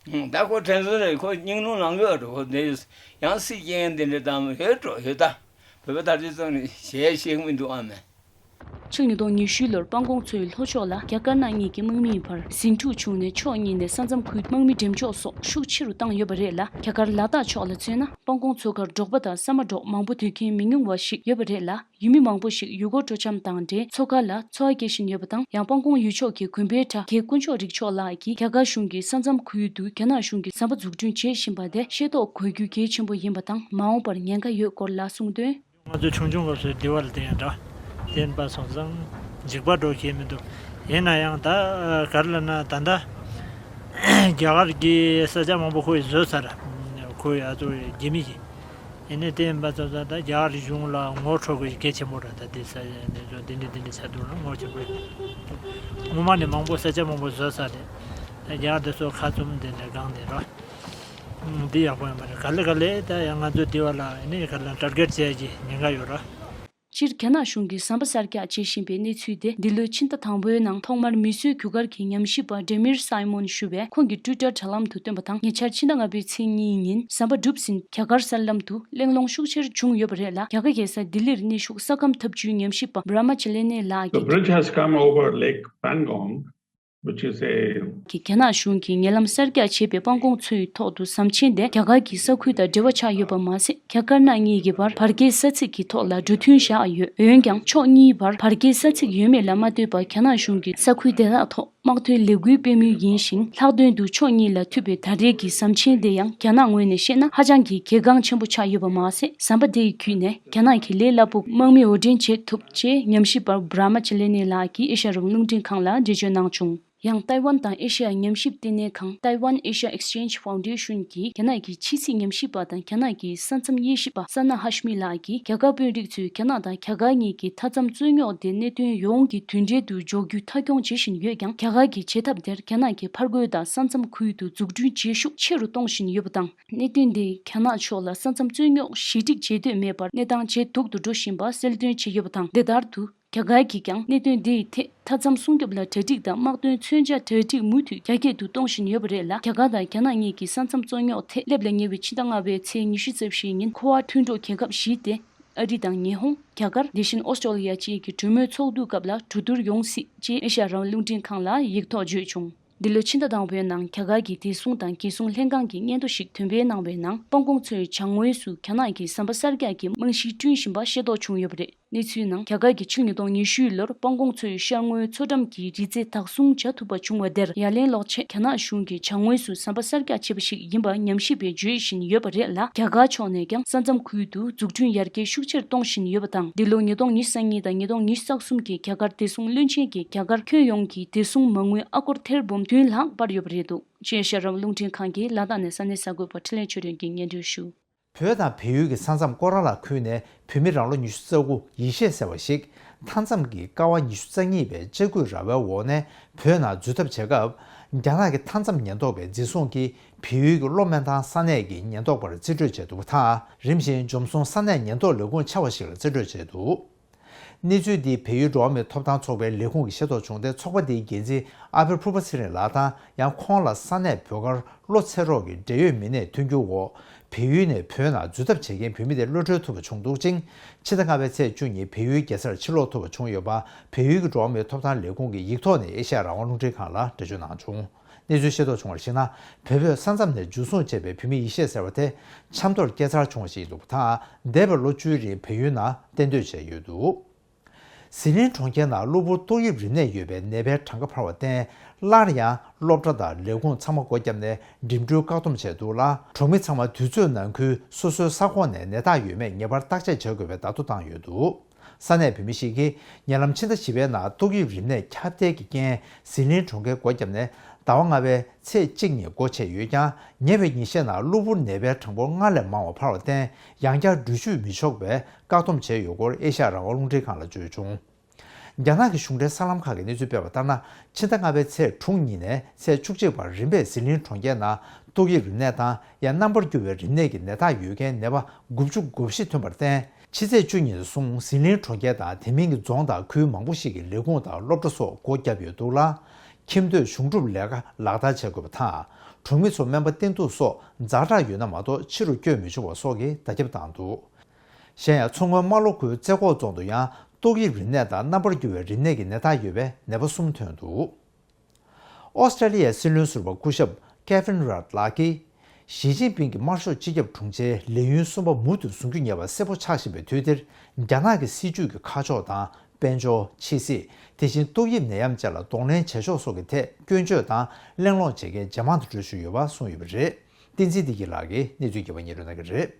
ཨང་། ད་ཁོ་དྲན་གསོ་རེད། ཁོ་སྙིང་རླུང་ལངས་ཡོད་འགྲོ། ཁོ་འདི་ཡང་སྲིད་སྐྱེལ་འདི་འདྲ་དང་ཡོད་འགྲོ་ཡོད་ད། བོད་པ་དར་རྒྱས་གཙང་ནས་ཞེས་བཤད་མི་འདུག། ཨ་མས། ཕྱི་ལོ་ཉིས་སྟོང་ཉི་ཤུ་ལོར་སྤང་གོང་མཚོའི་ལྷོ་ཕྱོགས་ལ་རྒྱ་དཀར་ནག་གཉིས་ཀྱི་དམག་མིའི་བར་ཟིང་འཁྲུག་བྱུང་ནས། ཕྱོགས་གཉིས་ནས་ས་མཚམས་ཁུལ་དམག་མི་འགྲེམས་འཇོག་སོགས་ཤུགས་ཆེ་རུ་བཏང་ཡོད་པ་རེད་ལ། རྒྱ་གར་ལ་དྭགས་ཕྱོགས་ལ་མཚོན་ན། སྤང་གོང་མཚོ་ཁར་འབྲོག་པ་དང་ས་མ་འབྲོག་མང་པོ་སྡོད་མཁན་མི་ཉུང་བ་ཞིག་ཡོད་པ་རེད་ལ། ཡུལ་མི་མང་པོ་ཞིག་ཡུལ་སྐོར་སྤྲོ་འཆམ་དང་འབྲེལ་མཚོ་ཁ་ལ་འཚོ་བ་སྐྱེལ་བཞིན་ཡོད་པ་དང་། ཡང་སྤང་གོང་ཡུལ་ཕྱོགས་ཀྱི་དགོན་པའི་གྲྭ་རྒན་དཀོན་མཆོག་རིག་མཆོག་ལགས་ཀྱིས་རྒྱ་གར་གཞུང་གིས་ས་མཚམས་ཁུལ་དུ་རྒྱ་ནག་གཞུང་གིས་ཟམ་པ་འཛུགས་སྐྲུན་བྱེད་བཞིན་པ་དེ་ཤེས་རྟོགས་དགོས་རྒྱུ་གལ་ཆེན་པོ་ཡིན་པ་དང་། མ་འོངས་པར་ཉེན་ཁ་ཡོད་སྐོར་ལ་གསུངས་དོན། ང་ཚོ་ཆུང་ཆུང་སྐབས་སུ་འདི་བ་ལ་བསྡད་ཡོད་འདྲ། བསྟན་པ་སོང་ཙང་འཇིགས་པ་འགྲོ་གི་མི་འདུག། ཡིན་ན་ཡང་ད་ག་རེ་ལབ་ན། ད་ལྟ་རྒྱ་གར་གྱི་ས་ཆ་མང་པོ་ཁོ་ཡིས་བཟོས་ཚར། ཁོ་ཡི་ཨ་ཚོ་རྒྱ་མི་གིས། ཡིན་ནའི་བསྟན་པ་སོང་ཙང་ད་རྒྱ་གར་གཞུང་ལ་ངོ་འཕྲོད་དགོས་གལ་ཆེན་པོ་རེད། ད་འདི་ས་ཆ་འདི་ཚོ་འདི་འདྲ་འདི་འདྲ་ཆགས་འདུག་ན་ངོ་ཆེན་པོ་རེད། སྔོན་མ་ནས་མང་པོ་ས་ཆ་མང་པོ་བཟོས་ཚར་རེད། ད་རྒྱ་གར་འདི་ཚོ་ཁ་བཙུམ་འདི་འདྲ་སྒང་ནས་རོ། འདི་ཡག་པོ་ཡོད་མ་རེད། ག་ལེ་ག་ལེ་ད་ཡང་ང་ཚོ་འདི་བ་ལ་ནི་ག་ལེ་ཊར་གེཊ་བྱས་ཀྱི་ཉེན་ཁ་ཡོད་ར། སྤྱིར་རྒྱ་ནག་གཞུང་གིས་ཟམ་པ་གསར་རྒྱག་བྱེད་བཞིན་པའི་གནས་ཚུལ་དེ་འདི་ལོའི་ཕྱི་ཟླ་དང་པོའི་ནང་ཐོག་མར་མིས་བཟོས་རྒྱུ་སྐར་གྱི་ཉམས་ཞིབ་པ་ཌེ་མིར་སའི་མོན་ཞུ་བས་ཁོང་གི་ཊུའི་ཊར་དྲ་ལམ་དུ་བཏོན་པ་དང་། ཉེ་ཆར་ཕྱི་ཟླ་ལྔ་པའི་ཚེས་གཉིས་ཉིན་ཟམ་པ་གྲུབ་ཟིན་རྒྱ་གར་གསར་ལམ་དུ་གླེང་སློང་ཤུགས་ཆེར་བྱུང་ཡོད་པ་རེད་ལ། རྒྱ་གར་རྒྱལ་ས་ལྡི་ལིར་གནས་བཞུགས་ས་ཁམས་ཐབས་ཇུས་ཉམས་ཞིབ་པ་བྷ་ར་མ་ཅི་ལེ་ནེ་ལགས་The ཀྱིས། bridge has come over Lake Pangong, which is a གིས་རྒྱ་ནག་གཞུང་གིས་ཉེ་ལམ་གསར་རྒྱག་བྱས་པའི་སྤང་གོང་མཚོའི་ཐོག་ཏུ་ཟམ་ཆེན་དེ་རྒྱ་གར་གྱི་ས་ཁུལ་དང་འབྲེལ་བ་ཆགས་ཡོད་པ་མ་ཟད། རྒྱ་དཀར་ནག་གཉིས་ཀྱི་བར་བར་བརྒལ་ས་ཚིགས་ཀྱི་ཐོག་ལ་འགྲོ་མཐུན་བཞག་ཡོད། འོན་ཀྱང་ཕྱོགས་གཉིས་བར་བར་བརྒལ་ས་ཚིགས་ཡོད་མེད་ལ་མ་ལྟོས་པར་རྒྱ་ནག་གཞུང་གིས་ས་ཁུལ་དེ་དག་ཐོག་དམག་དོན་ལས་འགུལ་སྤེལ་མུས་ཡིན་ཞིང་། ལྷག་དོན་དུ་ཕྱོགས་གཉིས་ལ་མཐུད་པའི་ད་རེས་ཀྱི་ཟམ་ཆེན་དེ་ཡང་རྒྱ་ནག་ངོས་ནས་བཤད་ན་ཧ་ཅང་གི་གལ་འགངས་ཆེན་པོ་ཆགས་ཡོད་པ་མ་ཟད། ཟམ་པ་དེ་ཡི་བརྒྱུད་ནས་རྒྱ་ནག་གིས་ལས་སླ་པོ་དམག་མི་དབོར་འདྲེན་བྱེད་ཐུབ་ཅེས་ཉམས་ཞིབ་པ་བྷ་ར་མ་ཅི་ལེ་ནེ་ལགས་ཀྱིས་ཨེ་ཤ་ཡ་རང་དབང་རླུང་འཕྲིན་ཁང་ལ་འགྲེལ་བརྗོད་གནང་བྱུང་། ཡང་ཏའེ་ཝན་དང་ཨེ་ཤེ་ཡ་ཉམས་ཞིབ་ལྟེ་གནས་ཁང་Taiwan Asia Exchange Foundation གྱིས་རྒྱ་ནག་གི་ཕྱི་སྲིད་ཉམས་ཞིབ་པ་དང་རྒྱ་ནག་གི་ས་མཚམས་དབྱེ་ཞིབ་པ་སཱ་ན་ཧ་ཤི་མི་ལགས་ཀྱིས་རྒྱ་གར་དཔོན་རིགས་ཚོས་རྒྱ་ནག་དང་རྒྱ་གར་གཉིས་ཀྱི་མཐའ་མཚམས་རྩོད་རྙོག་དེ་གནད་དོན་ཡོངས་ཀྱི་མདུན་གྲལ་དུ་འཇོག་རྒྱུ་མཐའ་འཁྱོངས་བྱེད་བཞིན་ཡོད་ཀྱང་། རྒྱ་གར་གྱི་བྱེད་ཐབས་དེར་རྒྱ་ནག་གིས་ཕར་རྒོལ་དང་ས་མཚམས་ཁུལ་དུ་འཛུགས་སྐྲུན་བྱེད་ཤུགས་ཆེ་རུ་གཏོང་བཞིན་ཡོད་པ་དང་། གནད་དོན་དེས་རྒྱ་ནག་ཕྱོགས་ལ་ས་མཚམས་རྩོད་རྙོག་ཞི་འགྲིག་བྱེད་འདོད་མེད་པར་གནས་སྟངས་ཇེ་སྡུག་ཏུ་འགྲོ་བཞིན་པ་གསལ་སྟོན་བྱས་ཡོད་པ་དང་། འདི་ལྟར་དུ། རྒྱ་གར་གྱིས་ཀྱང་གནད་དོན་འདི་ཡི་ཐད་མཐའ་མཚམས་སྲུང་སྐྱོབ་ལ་གྲ་སྒྲིག་དང་དམག་དོན་མཚོན་ཆ་གྲ་སྒྲིག་མུ་མཐུད་རྒྱ་སྐྱེད་དུ་གཏོང་བཞིན་ཡོད་པ་རེད་ལ། རྒྱ་གར་དང་རྒྱ་ནག་གཉིས་ཀྱི་ས་མཚམས་རྩོད་རྙོག་ཐད་སླེབས་ལ་ཉེ་བའི་ཕྱི་ཟླ་ལྔ་པའི་ཚེས་ཉི་ཤུ་རྩ་བཞིའི་ཉིན་ཁོ་ཝ་མཐུན་གྲོགས་རྒྱལ་ཁབ་བཞི་སྟེ། ཨ་རི་དང་ཉི་ཧོང་། རྒྱ་གར། དེ་བཞིན་ཨོ་སི་ཀྲོ་ལི་ཡ་བཅས་ཀྱི་གྲོས་མོལ་ཚོགས་འདུའི་སྐབས་ལ་གྲོས་བསྡུར་ཡོང་སྲིད་ཅེས་ཨེ་ཤ་ཡ་རང་དབང་རླུང་འཕྲིན་ཁང་ལ་ཡིག་ཐོག་བརྗོད་བྱུང་། འདི་ལོའི་ཕྱི་ཟླ་དང་པོའི་ནང་རྒྱ་གར་གྱི་བདེ་སྲུང་དང་རྒྱལ་སྲུང་ལྷན་ཁང་གིས་སྙན་ཐོ་ཞིག་འདོན་སྤེལ་གནང་བའི་ནང་། སྤང་གོང་མཚོའི་བྱང་ངོས་སུ་རྒྱ་ནག་གིས་ཟམ་པ་གསར་རྒྱག་གི་རྨང་གཞི་བསྐྲུན་བཞིན་པ་ཤེས་རྟོགས་བྱུང་ཡོད་པ་རེད། གནས་ཚུལ་ནང་། རྒྱ་གར་གྱིས་ཕྱི་ལོ་ཉིས་སྟོང་ཉི་ཤུ་ལོར་སྤང་གོང་མཚོའི་ཤར་ངོས་མཚོ་འགྲམ་གྱི་རི་རྩེ་བདག་བཟུང་བྱ་ཐུབ་པ་བྱུང་བ་དེར་ཡ་ལན་སློག་ཆེད་རྒྱ་ནག་གཞུང་གིས་བྱ་དངོས་སུ་ཟམ་པ་གསར་རྒྱག་བྱས་པ་ཞིག་ཡིན་པ་ཉམས་ཞིབ་པས་བརྗོད་བཞིན་ཡོད་པ་རེད་ལ། རྒྱ་གར་ཕྱོགས་ནས་ཀྱང་ས་མཚམས་ཁུལ་དུ་འཛུགས་སྐྲུན་ཡར་རྒྱས་ཤུགས་ཆེར་གཏོང་བཞིན་ཡོད་པ་དང་། འདི་ལོ་ཉིས་སྟོང་ཉི་ཤུ་རྩ་གཉིས་དང་ཉིས་སྟོང་ཉི་ཤུ་རྩ་གསུམ་གྱི་རྒྱ་གར་བདེ་སྲུང་བློན་ཆེན་གྱིས་རྒྱ་གར་ཁྱོན་ཡོངས་ཀྱི་བདེ་སྲུང་མ་དངུལ་ཨ་སྒོར་ཐེར་འབུམ་བདུན་ལྷག་སྤར་ཡོད་པ་རེད་འདུག། ཨེ་ཤེ་ཡ་རང་དབང་རླུང་འཕྲིན་ཁང་གིས་ལ་དྭགས་ནས་ས་གནས་གསར་འགོད་པ་འཕྲིན་ལས་ཆོས་སྒྲོན་གྱིས་སྙན་སྒྲོན་ཞུ། བོད་དང་བལ་ཡུལ་གྱི་ས་མཚམས་སྐོར་ར་ལ་ཁུལ་ནས་བོད་མི་རང་ལོ་ཉི་ཤུ་རྩ་དགུ་ཡེ་ཤེས་ཟེར་བ་ཞིག་མཐའ་མཚམས་ཀྱི་ཀ་བ་ཉི་ཤུ་རྩ་གཉིས་པའི་ལྕགས་སྐུད་ར་བའི་འོག་ནས་བོད་ནང་འཛུལ་ཐབས་བྱེད་སྐབས། རྒྱ་ནག་གི་མཐའ་མཚམས་ཉེན་རྟོག་པའི་འཛིན་བཟུང་གིས་བལ་ཡུལ་གྱི་གློ་སྨོན་ཐང་ས་གནས་ཀྱི་ཉེན་རྟོག་པར་རྩིས་སྤྲོད་བྱས་འདུག་པ་དང་། རིམ་བཞིན་འཇོམས་སོང་ས་གནས་ཉེན་རྟོག་ལས་ཁུངས་ཆེ་བ་ཞིག་ལ་རྩིས་སྤྲོད་བྱས་འདུག། གནས་ཚུལ་འདི་བལ་ཡུལ་འགྲོ་བ་མིའི་ཐོབ་ཐང་ཚོགས་པའི་ལས་ཁུངས་ཀྱིས་ཤེས་རྟོགས་བྱུང་སྟེ། ཚོགས་པ་འདིའི་འགན་འཛིན་ཨ་ཕེ་ཕུར་པ་ཚེ་རིང་ལགས་དང་། ཡང་ཁོང་ལ་ས་གནས་བོད་སྒར་བློ་འཚེ་རོགས་ཀྱི་འབྲེལ་ཡོད་མི་སྣས་མཐུན་འགྱུར་འོག་བལ་ཡུལ་ནས་བོད་ནང་འཛུལ་ཐབས་བྱེད་མཁན་བོད་མི་དེ་གློད་གྲོལ་ཐུབ་པ་བྱུང་འདུག་ཅིང་། ཕྱི་ཟླ་ལྔ་པའི་ཚེས་བཅུ་ཉིན་བལ་ཡུལ་རྒྱལ་སར་ཕྱིར་ལོག་ཐུབ་པ་བྱུང་ཡོད་པ། བལ་ཡུལ་གྱི་འགྲོ་བ་མིའི་ཐོབ་ཐང་ལས་ཁུངས་ཀྱིས་ཡིག་ཐོག་ནས་ཨེ་ཤ་ཡ་རང་དབང་རླུང་འཕྲིན་ཁང་ལ་འགྲེལ་བརྗོད་གནང་བྱུང་། གནས་ཚུལ་ཤེས་རྟོགས་བྱུང་བར་གཞིགས་ན། བོད་པས་ས་མཚམས་ནས་འཇུ་བཟུང་བྱས་པའི་བོད་མི་ཡེ་ཤེས་ཟེར་བ་དེ་ཆབ་མདོར་སྐྱེས་འཚར་བྱུང་བ་ཞིག་ཡིན་འདུག་པ་དང་། འདས་པའི་ལོ་བཅུའི་རིང་བལ་ཡུལ་ནང་གཏན་སྡོད་བྱས་ཡོད་འདུག། ཟི་ལིང་གྲོང་ཁྱེར་ནང་གློ་བུར་ཏོག་དབྱིབས་རིམས་ནད་ཡོད་པའི་ནད་པའི་གྲངས་ཀ་འཕར་བར་བརྟེན། སླར་ཡང་སློབ་གྲྭ་དང་ལས་ཁུངས་ཚང་མ་སྒོ་བརྒྱབ་ནས་འགྲིམ་འགྲུལ་བཀག་སྡོམ་བྱས་འདུག་ལ། གྲོང་མི་ཚང་མ་དུས་ཚོད་ནང་ཁུལ་སོ་སོའི་ས་ཁོངས་ནས་ནད་རྟགས་ཡོད་མེད་ངེས་པར་བརྟག་དཔྱད་བྱེད་དགོས་པའི་བརྡ་ཐོ་བཏང་ཡོད་འདུག། ས་གནས་བོད་མི་ཞིག་གིས་ཉེ་ལམ་ཕྱི་ཟླ་བཞི་པའི་ནང་ཏོག་དབྱིབས་རིམས་ནད་ཁྱབ་གདལ་གྱི་རྐྱེན་ཟི་ལིང་གྲོང་ཁྱེར་སྒོ་བརྒྱབ་ནས་ཟླ་བ་ལྔ་པའི་ཚེས་གཅིག་ཉིན་སྒོ་ཕྱེ་ཡོད་ཀྱང་། ཉེ་བའི་ཉིན་ཤས་ནང་གློ་བུར་ནད་པའི་གྲངས་འབོར་སྔར་ལས་མང་བ་འཕར་བར་བརྟེན། ཡང་བསྐྱར་འགྲུལ་བཞུད་མི་ཆོག་པའི་བཀག་སྡོམ་བྱས་ཡོད་སྐོར་ཨེ་ཤ་ཡ་རང་དབང་རླུང་འཕྲིན་ཁང་ལ་བརྗོད་བྱུང་། རྒྱ་ནག་གི་གཞུང་འབྲེལ་གསར་ལམ་ཁག་གིས་གནས་ཚུལ་སྤེལ་བ་ལྟར་ན། ཕྱི་ཟླ་ལྔ་པའི་ཚེས་དྲུག་ཉིན་ནས་ཚེས་བཅུ་གཅིག་བར་རིམ་པས་ཟི་ལིང་གྲོང་ཁྱེར་ནང་ཏོག་དབྱིབས་རིམས་ནད་དང་། ཡང་རྣམ་པར་འགྱུར་བའི་རིམས་ནད་ཀྱི་ནད་རྟགས་ཡོད་མཁན་ནད་པ་དགུ་བཅུ་གོ་བཞི་ཐོན་པར་བརྟེན། ཕྱི་ཚེས་བཅུ་ཉིན་བཟུང་ཟི་ལིང་གྲོང་ཁྱེར་དང་དེ་མིན་གྱི་རྫོང་དང་ཁུལ་མང་པོ་ཞིག་གི་ལས་ཁུངས་དང་སློབ་གྲྭ་སོགས་སྒོ་བརྒྱབ་ཡོད་འདུག་ལ། ཁྱིམ་སྡོད་གཞུང་སྒྲུབ་ལས་ཀ་ལག་བསྟར་བྱེད་དགོས་པ་དང་། གྲོང་མི་ཚོ་སྨན་པ་བསྟེན་གཏུག་སོགས་ཛ་དྲག་ཡོད་ན་མ་གཏོགས་ཕྱི་རུ་བསྐྱོད་མི་ཆོག་པ་སོགས་ཀྱི་བརྡ་ཁྱབ་བཏང་འདུག། གཞན་ཡང་། མཚོ་སྔོན་རྨ་ལྷོ་ཁུལ་རྩེ་ཁོག་རྫོང་དུ་ཡང་ཏོག་དབྱིབས་རིམས་ནད་དང་རྣམ་པར་འགྱུར་བའི་རིམས་ནད་ཀྱི་ནད་རྟགས་ཡོད་པའི་ནད་པ་གསུམ་ཐོན་འདུག། ཨོ་སི་ཀྲེ་ལི་ཡའི་སྲིད་བློན་ཟུར་པ་སྐུ་ཞབས་ཀེ་ཝིན་རཱད་ལགས་ཀྱིས། ཞི་ཅིན་ཕིང་གིས་དམར་ཤོག་སྤྱི་ཁྱབ་དྲུང་ཆེའི་ལས་ཡུན་གསུམ་པ་མུ་མཐུད་བཟུང་རྒྱུ་ངེས་པ་གསལ་པོ་ཆགས་བཞིན་པའི་དུས་འདིར། རྒྱ་ནག་གི་སྲིད་ཇུས་ཀྱི་ཁ་ཕྱོགས་དང་། དཔལ་འབྱོར། ཕྱི་སྲིད། དེ་བཞིན་ཏོག་དབྱིབས་ནད་ཡམས་བཅས་ལ་གདོང་ལེན་བྱེད་ཕྱོགས་སོགས་ཀྱི་ཐད་སྐྱོན་བརྗོད་དང་གླེང་སློང་བྱེད་མཁན་ཇེ་མང་དུ་འགྲོ་བཞིན་ཡོད་པ་གསུངས་ཡོད་པ་རེད། བསྟན་འཛིན་བདེ་སྐྱིད་ལགས་ཀྱིས་གནས་ཚུལ་རྒྱས་པ་སྙན་སྒྲོན་གནང་གི་རེད།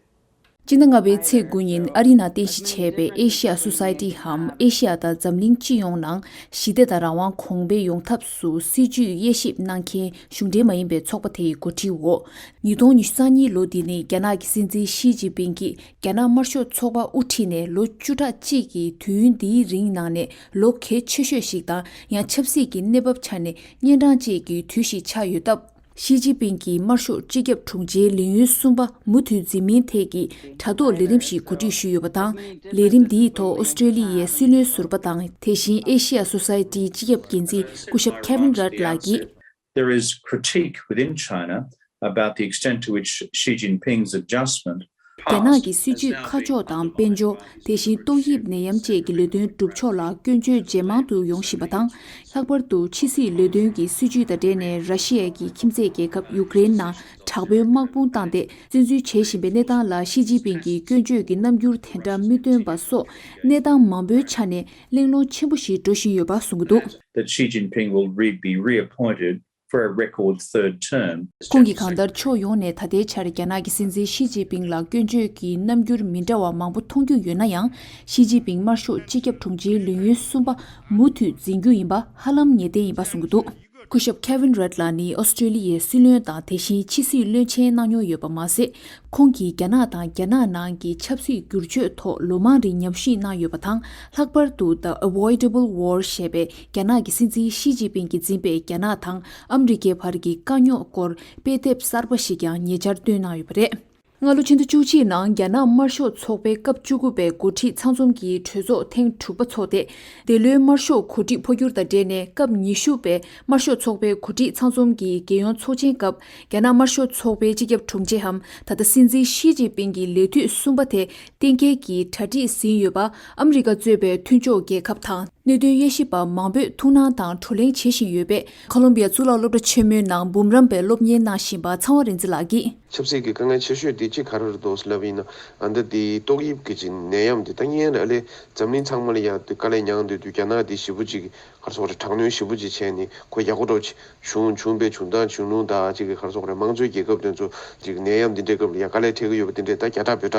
སྤྱི་ཟླ་ལྔ་པའི་ཚེས་དགུ་ཉིན་ཨ་རི་ནང་རྟེན་གཞི་བྱས་པའི་ཨེ་ཤི་ཡ་སོ་སའི་ཊིའམ་ཨེ་ཤི་ཡ་དང་འཛམ་གླིང་སྤྱི་ཡོངས་ནང་ཞི་བདེ་དང་རང་དབང་གོང་འཕེལ་ཡོང་ཐབས་སུ་སྲིད་ཇུས་དབྱེ་ཞིབ་གནང་མཁན་གཞུང་འབྲེལ་མ་ཡིན་པའི་ཚོགས་པ་དེ་ཡི་འགོ་ཁྲིད་འོག། ཉིས་སྟོང་ཉི་ཤུ་རྩ་གཉིས་ལོ་འདི་ནི་རྒྱ་ནག་གི་སྲིད་འཛིན་ཞི་ཅིན་ཕིང་གིས་རྒྱ་ནག་དམར་ཤོག་ཚོགས་པ་དབུ་ཁྲིད་ནས་ལོ་བཅུ་ཕྲག་གཅིག་གི་དུས་ཡུན་འདིའི་རིང་ནང་ནས་ལོ་གལ་ཆེ་ཤོས་ཤིག་དང་། ཡང་ཆབ་སྲིད་ཀྱི་གནས་བབ་ཆ་ནས་གཉན་འཕྲང་ཅན་གྱི་དུས་ཤིག་ཆགས་ཡོད་སྟབས། ཞི་ཅིན་ཕིང་གིས་དམར་ཤོག་སྤྱི་ཁྱབ་དྲུང་ཆེའི་ལས་ཡུན་གསུམ་པ་མུ་མཐུད་འཛིན་མིན་ཐད་ཀྱི་དྲ་ཐོག་ལས་རིམ་ཞིག་གོ་སྒྲིག་ཞུས་ཡོད་པ་དང་། ལས་རིམ་འདིའི་ཐོག་ཨོ་སི་ཀྲེ་ལི་ཡའི་སྲིད་བློན་ཟུར་པ་དང་། དེ་བཞིན་ཨེ་ཤི་ཡ་སོ་སའི་ཊིའི་སྤྱི་ཁྱབ་འགན་འཛིན་སྐུ་ཞབས་ཁེ་ཝིན་རཱད་ལགས་ཀྱིས། There is critique within China about the extent to which Xi Jinping's adjustment རྒྱ་ནག་གི་སྲིད་ཇུས་ཁ་ཕྱོགས་དང་དཔལ་འབྱོར། དེ་བཞིན་ཏོག་དབྱིབས་ནད་ཡམས་བཅས་ཀྱི་ལས་དོན་སྒྲུབ་ཕྱོགས་ལ་སྐྱོན་བརྗོད་ཇེ་མང་དུ་ཡོང་བཞིན་པ་དང་། ལྷག་པར་དུ་ཕྱི་སྲིད་ལས་དོན་གྱི་སྲིད་ཇུས་དང་འབྲེལ་ནས་ར་ཤི་ཡ་གི་ཁྱིམ་མཚེས་རྒྱལ་ཁབ་ཡུཀ་རེན་ནང་དྲག་པོའི་དམག་དཔུང་བཏང་སྟེ་བཙན་འཛུལ་བྱེད་བཞིན་པའི་གནས་སྟངས་ལ་ཞི་ཅིན་ཕིང་གིས་སྐྱོན་བརྗོད་ཀྱི་རྣམ་འགྱུར་དེ་འདྲ་མི་སྟོན་པ་སོགས་གནས་སྟངས་མང་པོའི་ཆ་ནས་གླེང་སློང་ཆེན་པོ་ཞིག་འགྲོ་བཞིན་ཡོད་པ་གསུངས་ཀྱི་འདུག། That Xi Jinping will re- be reappointed for a record third term. ཁོང་གིས་གང་ལྟར་ཕྱོགས་ཡོངས་ནས་ད་ལྟའི་ཆར་རྒྱ་ནག་གི་སྲིད་འཛིན་ཞི་ཅིན་ཕིང་ལ་སྐྱོན་བརྗོད་ཀྱི་རྣམ་འགྱུར་མི་འདྲ་བ་མང་པོ་མཐོང་རྒྱུ་ཡོད་ན་ཡང་། ཞི་ཅིན་ཕིང་དམར་ཤོག་སྤྱི་ཁྱབ་དྲུང་ཆེའི་ལས་ཡུན་གསུམ་པ་མུ་མཐུད་འཛིན་རྒྱུ་ཡིན་པ་ཧ་ལམ་ངེས་གཏན་ཡིན་པ་གསུངས་ཀྱི་འདུག། སྐུ་ཞབས་ཁེ་ཝིན་རཱད་ལགས་ནི་ཨོ་སི་ཀྲེ་ལི་ཡའི་སྲིད་བློན་དང་དེ་བཞིན་ཕྱི་སྲིད་བློན་ཆེན་གནང་མྱོང་ཡོད་པ་མ་ཟད། ཁོང་གིས་རྒྱ་ནག་དང་རྒྱ་ནག་ནང་གི་ཆབ་སྲིད་བསྒྱུར་བཅོས་ཐོག་ལོ་མང་རིང་ཉམས་ཞིབ་གནང་ཡོད་པ་དང་། ལྷག་པར་དུ་The Avoidable War ཞེས་པའི་རྒྱ་ནག་གི་སྲིད་འཛིན་ཞི་ཅིན་ཕིང་གིས་འཛིན་པའི་རྒྱ་ནག་དང་ཨ་མི་རི་ཀའི་བར་གྱི་དཀའ་རྙོག་སྐོར་དཔེ་དེབ་གསར་པ་ཞིག་ཀྱང་ཉེ་ཆར་བཏོན་གནང་ཡོད་པ་རེད། སྔ་ལོ་ཕྱི་ཟླ་བཅུ་གཅིག་ནང་རྒྱ་ནག་དམར་ཤོག་ཚོགས་པའི་སྐབས་བཅུ་དགུ་པའི་འགོ་ཁྲིད་ཚང་འཛོམས་ཀྱི་གྲོས་ཚོགས་ཐེངས་དྲུག་པ་འཚོགས་ཏེ། འདི་ལོའི་དམར་ཤོག་གོ་སྒྲིག་འཕོ་འགྱུར་དང་འབྲེལ་ནས་སྐབས་ཉི་ཤུ་པའི་དམར་ཤོག་ཚོགས་པའི་གོ་སྒྲིག་ཚང་འཛོམས་ཀྱི་རྒྱལ་ཡོངས་ཚོགས་ཆེན་སྐབས། རྒྱ་ནག་དམར་ཤོག་ཚོགས་པའི་སྤྱི་ཁྱབ་དྲུང་ཆེའམ། ད་ལྟ་སྲིད་འཛིན་ཞི་ཅིན་ཕིང་གི་ལས་དུས་གསུམ་པ་དེ་གཏན་འཁེལ་གྱིས་གྲ་སྒྲིག་ཟིན་ཡོད་པ་ཨ་མི་རི་ཀ་གཙོས་པའི་མཐུན་ཕྱོགས་རྒྱལ་ཁབ་དང་། གནད་དོན་དབྱེ་ཞིབ་པ་མང་པོས་ཐུགས་སྣང་དང་བགྲོ་གླེང་བྱེད་བཞིན་ཡོད་པས། ཁོ་ལོམ་བི་ཡ་གཙུག་ལག་སློབ་གྲྭ་ཆེན་མོའི་ནང་འབུམ་རམས་པའི་སློབ་གཉེར་གནང་བཞིན་པ་ཚངས་དབང་རིག་འཛིན་ལགས་ཀྱིས། ཆབ་སྲིད་ཀྱི་དཀའ་ངལ་ཆེ་ཤོས་དེ་གཅིག་ག་རེ་རེད་འདུག་ཟེར་ལབ་ཡིན་ན། ཨ་འདི་དེ་ཏོག་དབྱིབས་ཀྱི་ཅིག་ནད་ཡམས་དེ་ད་ངས་ཨ་ལེ་འཛམ་གླིང་ཚང་མ་ལ་ཡ་དེ་དཀའ་ལས་མྱངས་བསྡད་དུས། རྒྱ་ནག་དེ་ཞེ་པོ་ཅིག་ག་རེ་ཟེར་དགོས་རེད། དྲག་གནོན་ཞེ་པོ་ཅིག་བྱས་ནས་ཁོ་ཡག་པོ་འགྲོ་བྱུང་བྱུང་བའི་བྱུང་སྟངས་བྱུང་ལུགས་དང་། ཅིག་གི་ག་རེ་ཟེར་དགོས་རེད། དམངས་གཙོའི་རྒྱལ་ཁབ་དེ་ཚོ་ཅིག་ནད་ཡམས་དེ་འདྲའི་སྐབས་ལ་ཡ་དཀའ་ལས་འཕྲད་ཀྱི་ཡོད་པ་དེ་འདྲས་ད་རྒྱ་སྟག་བོད་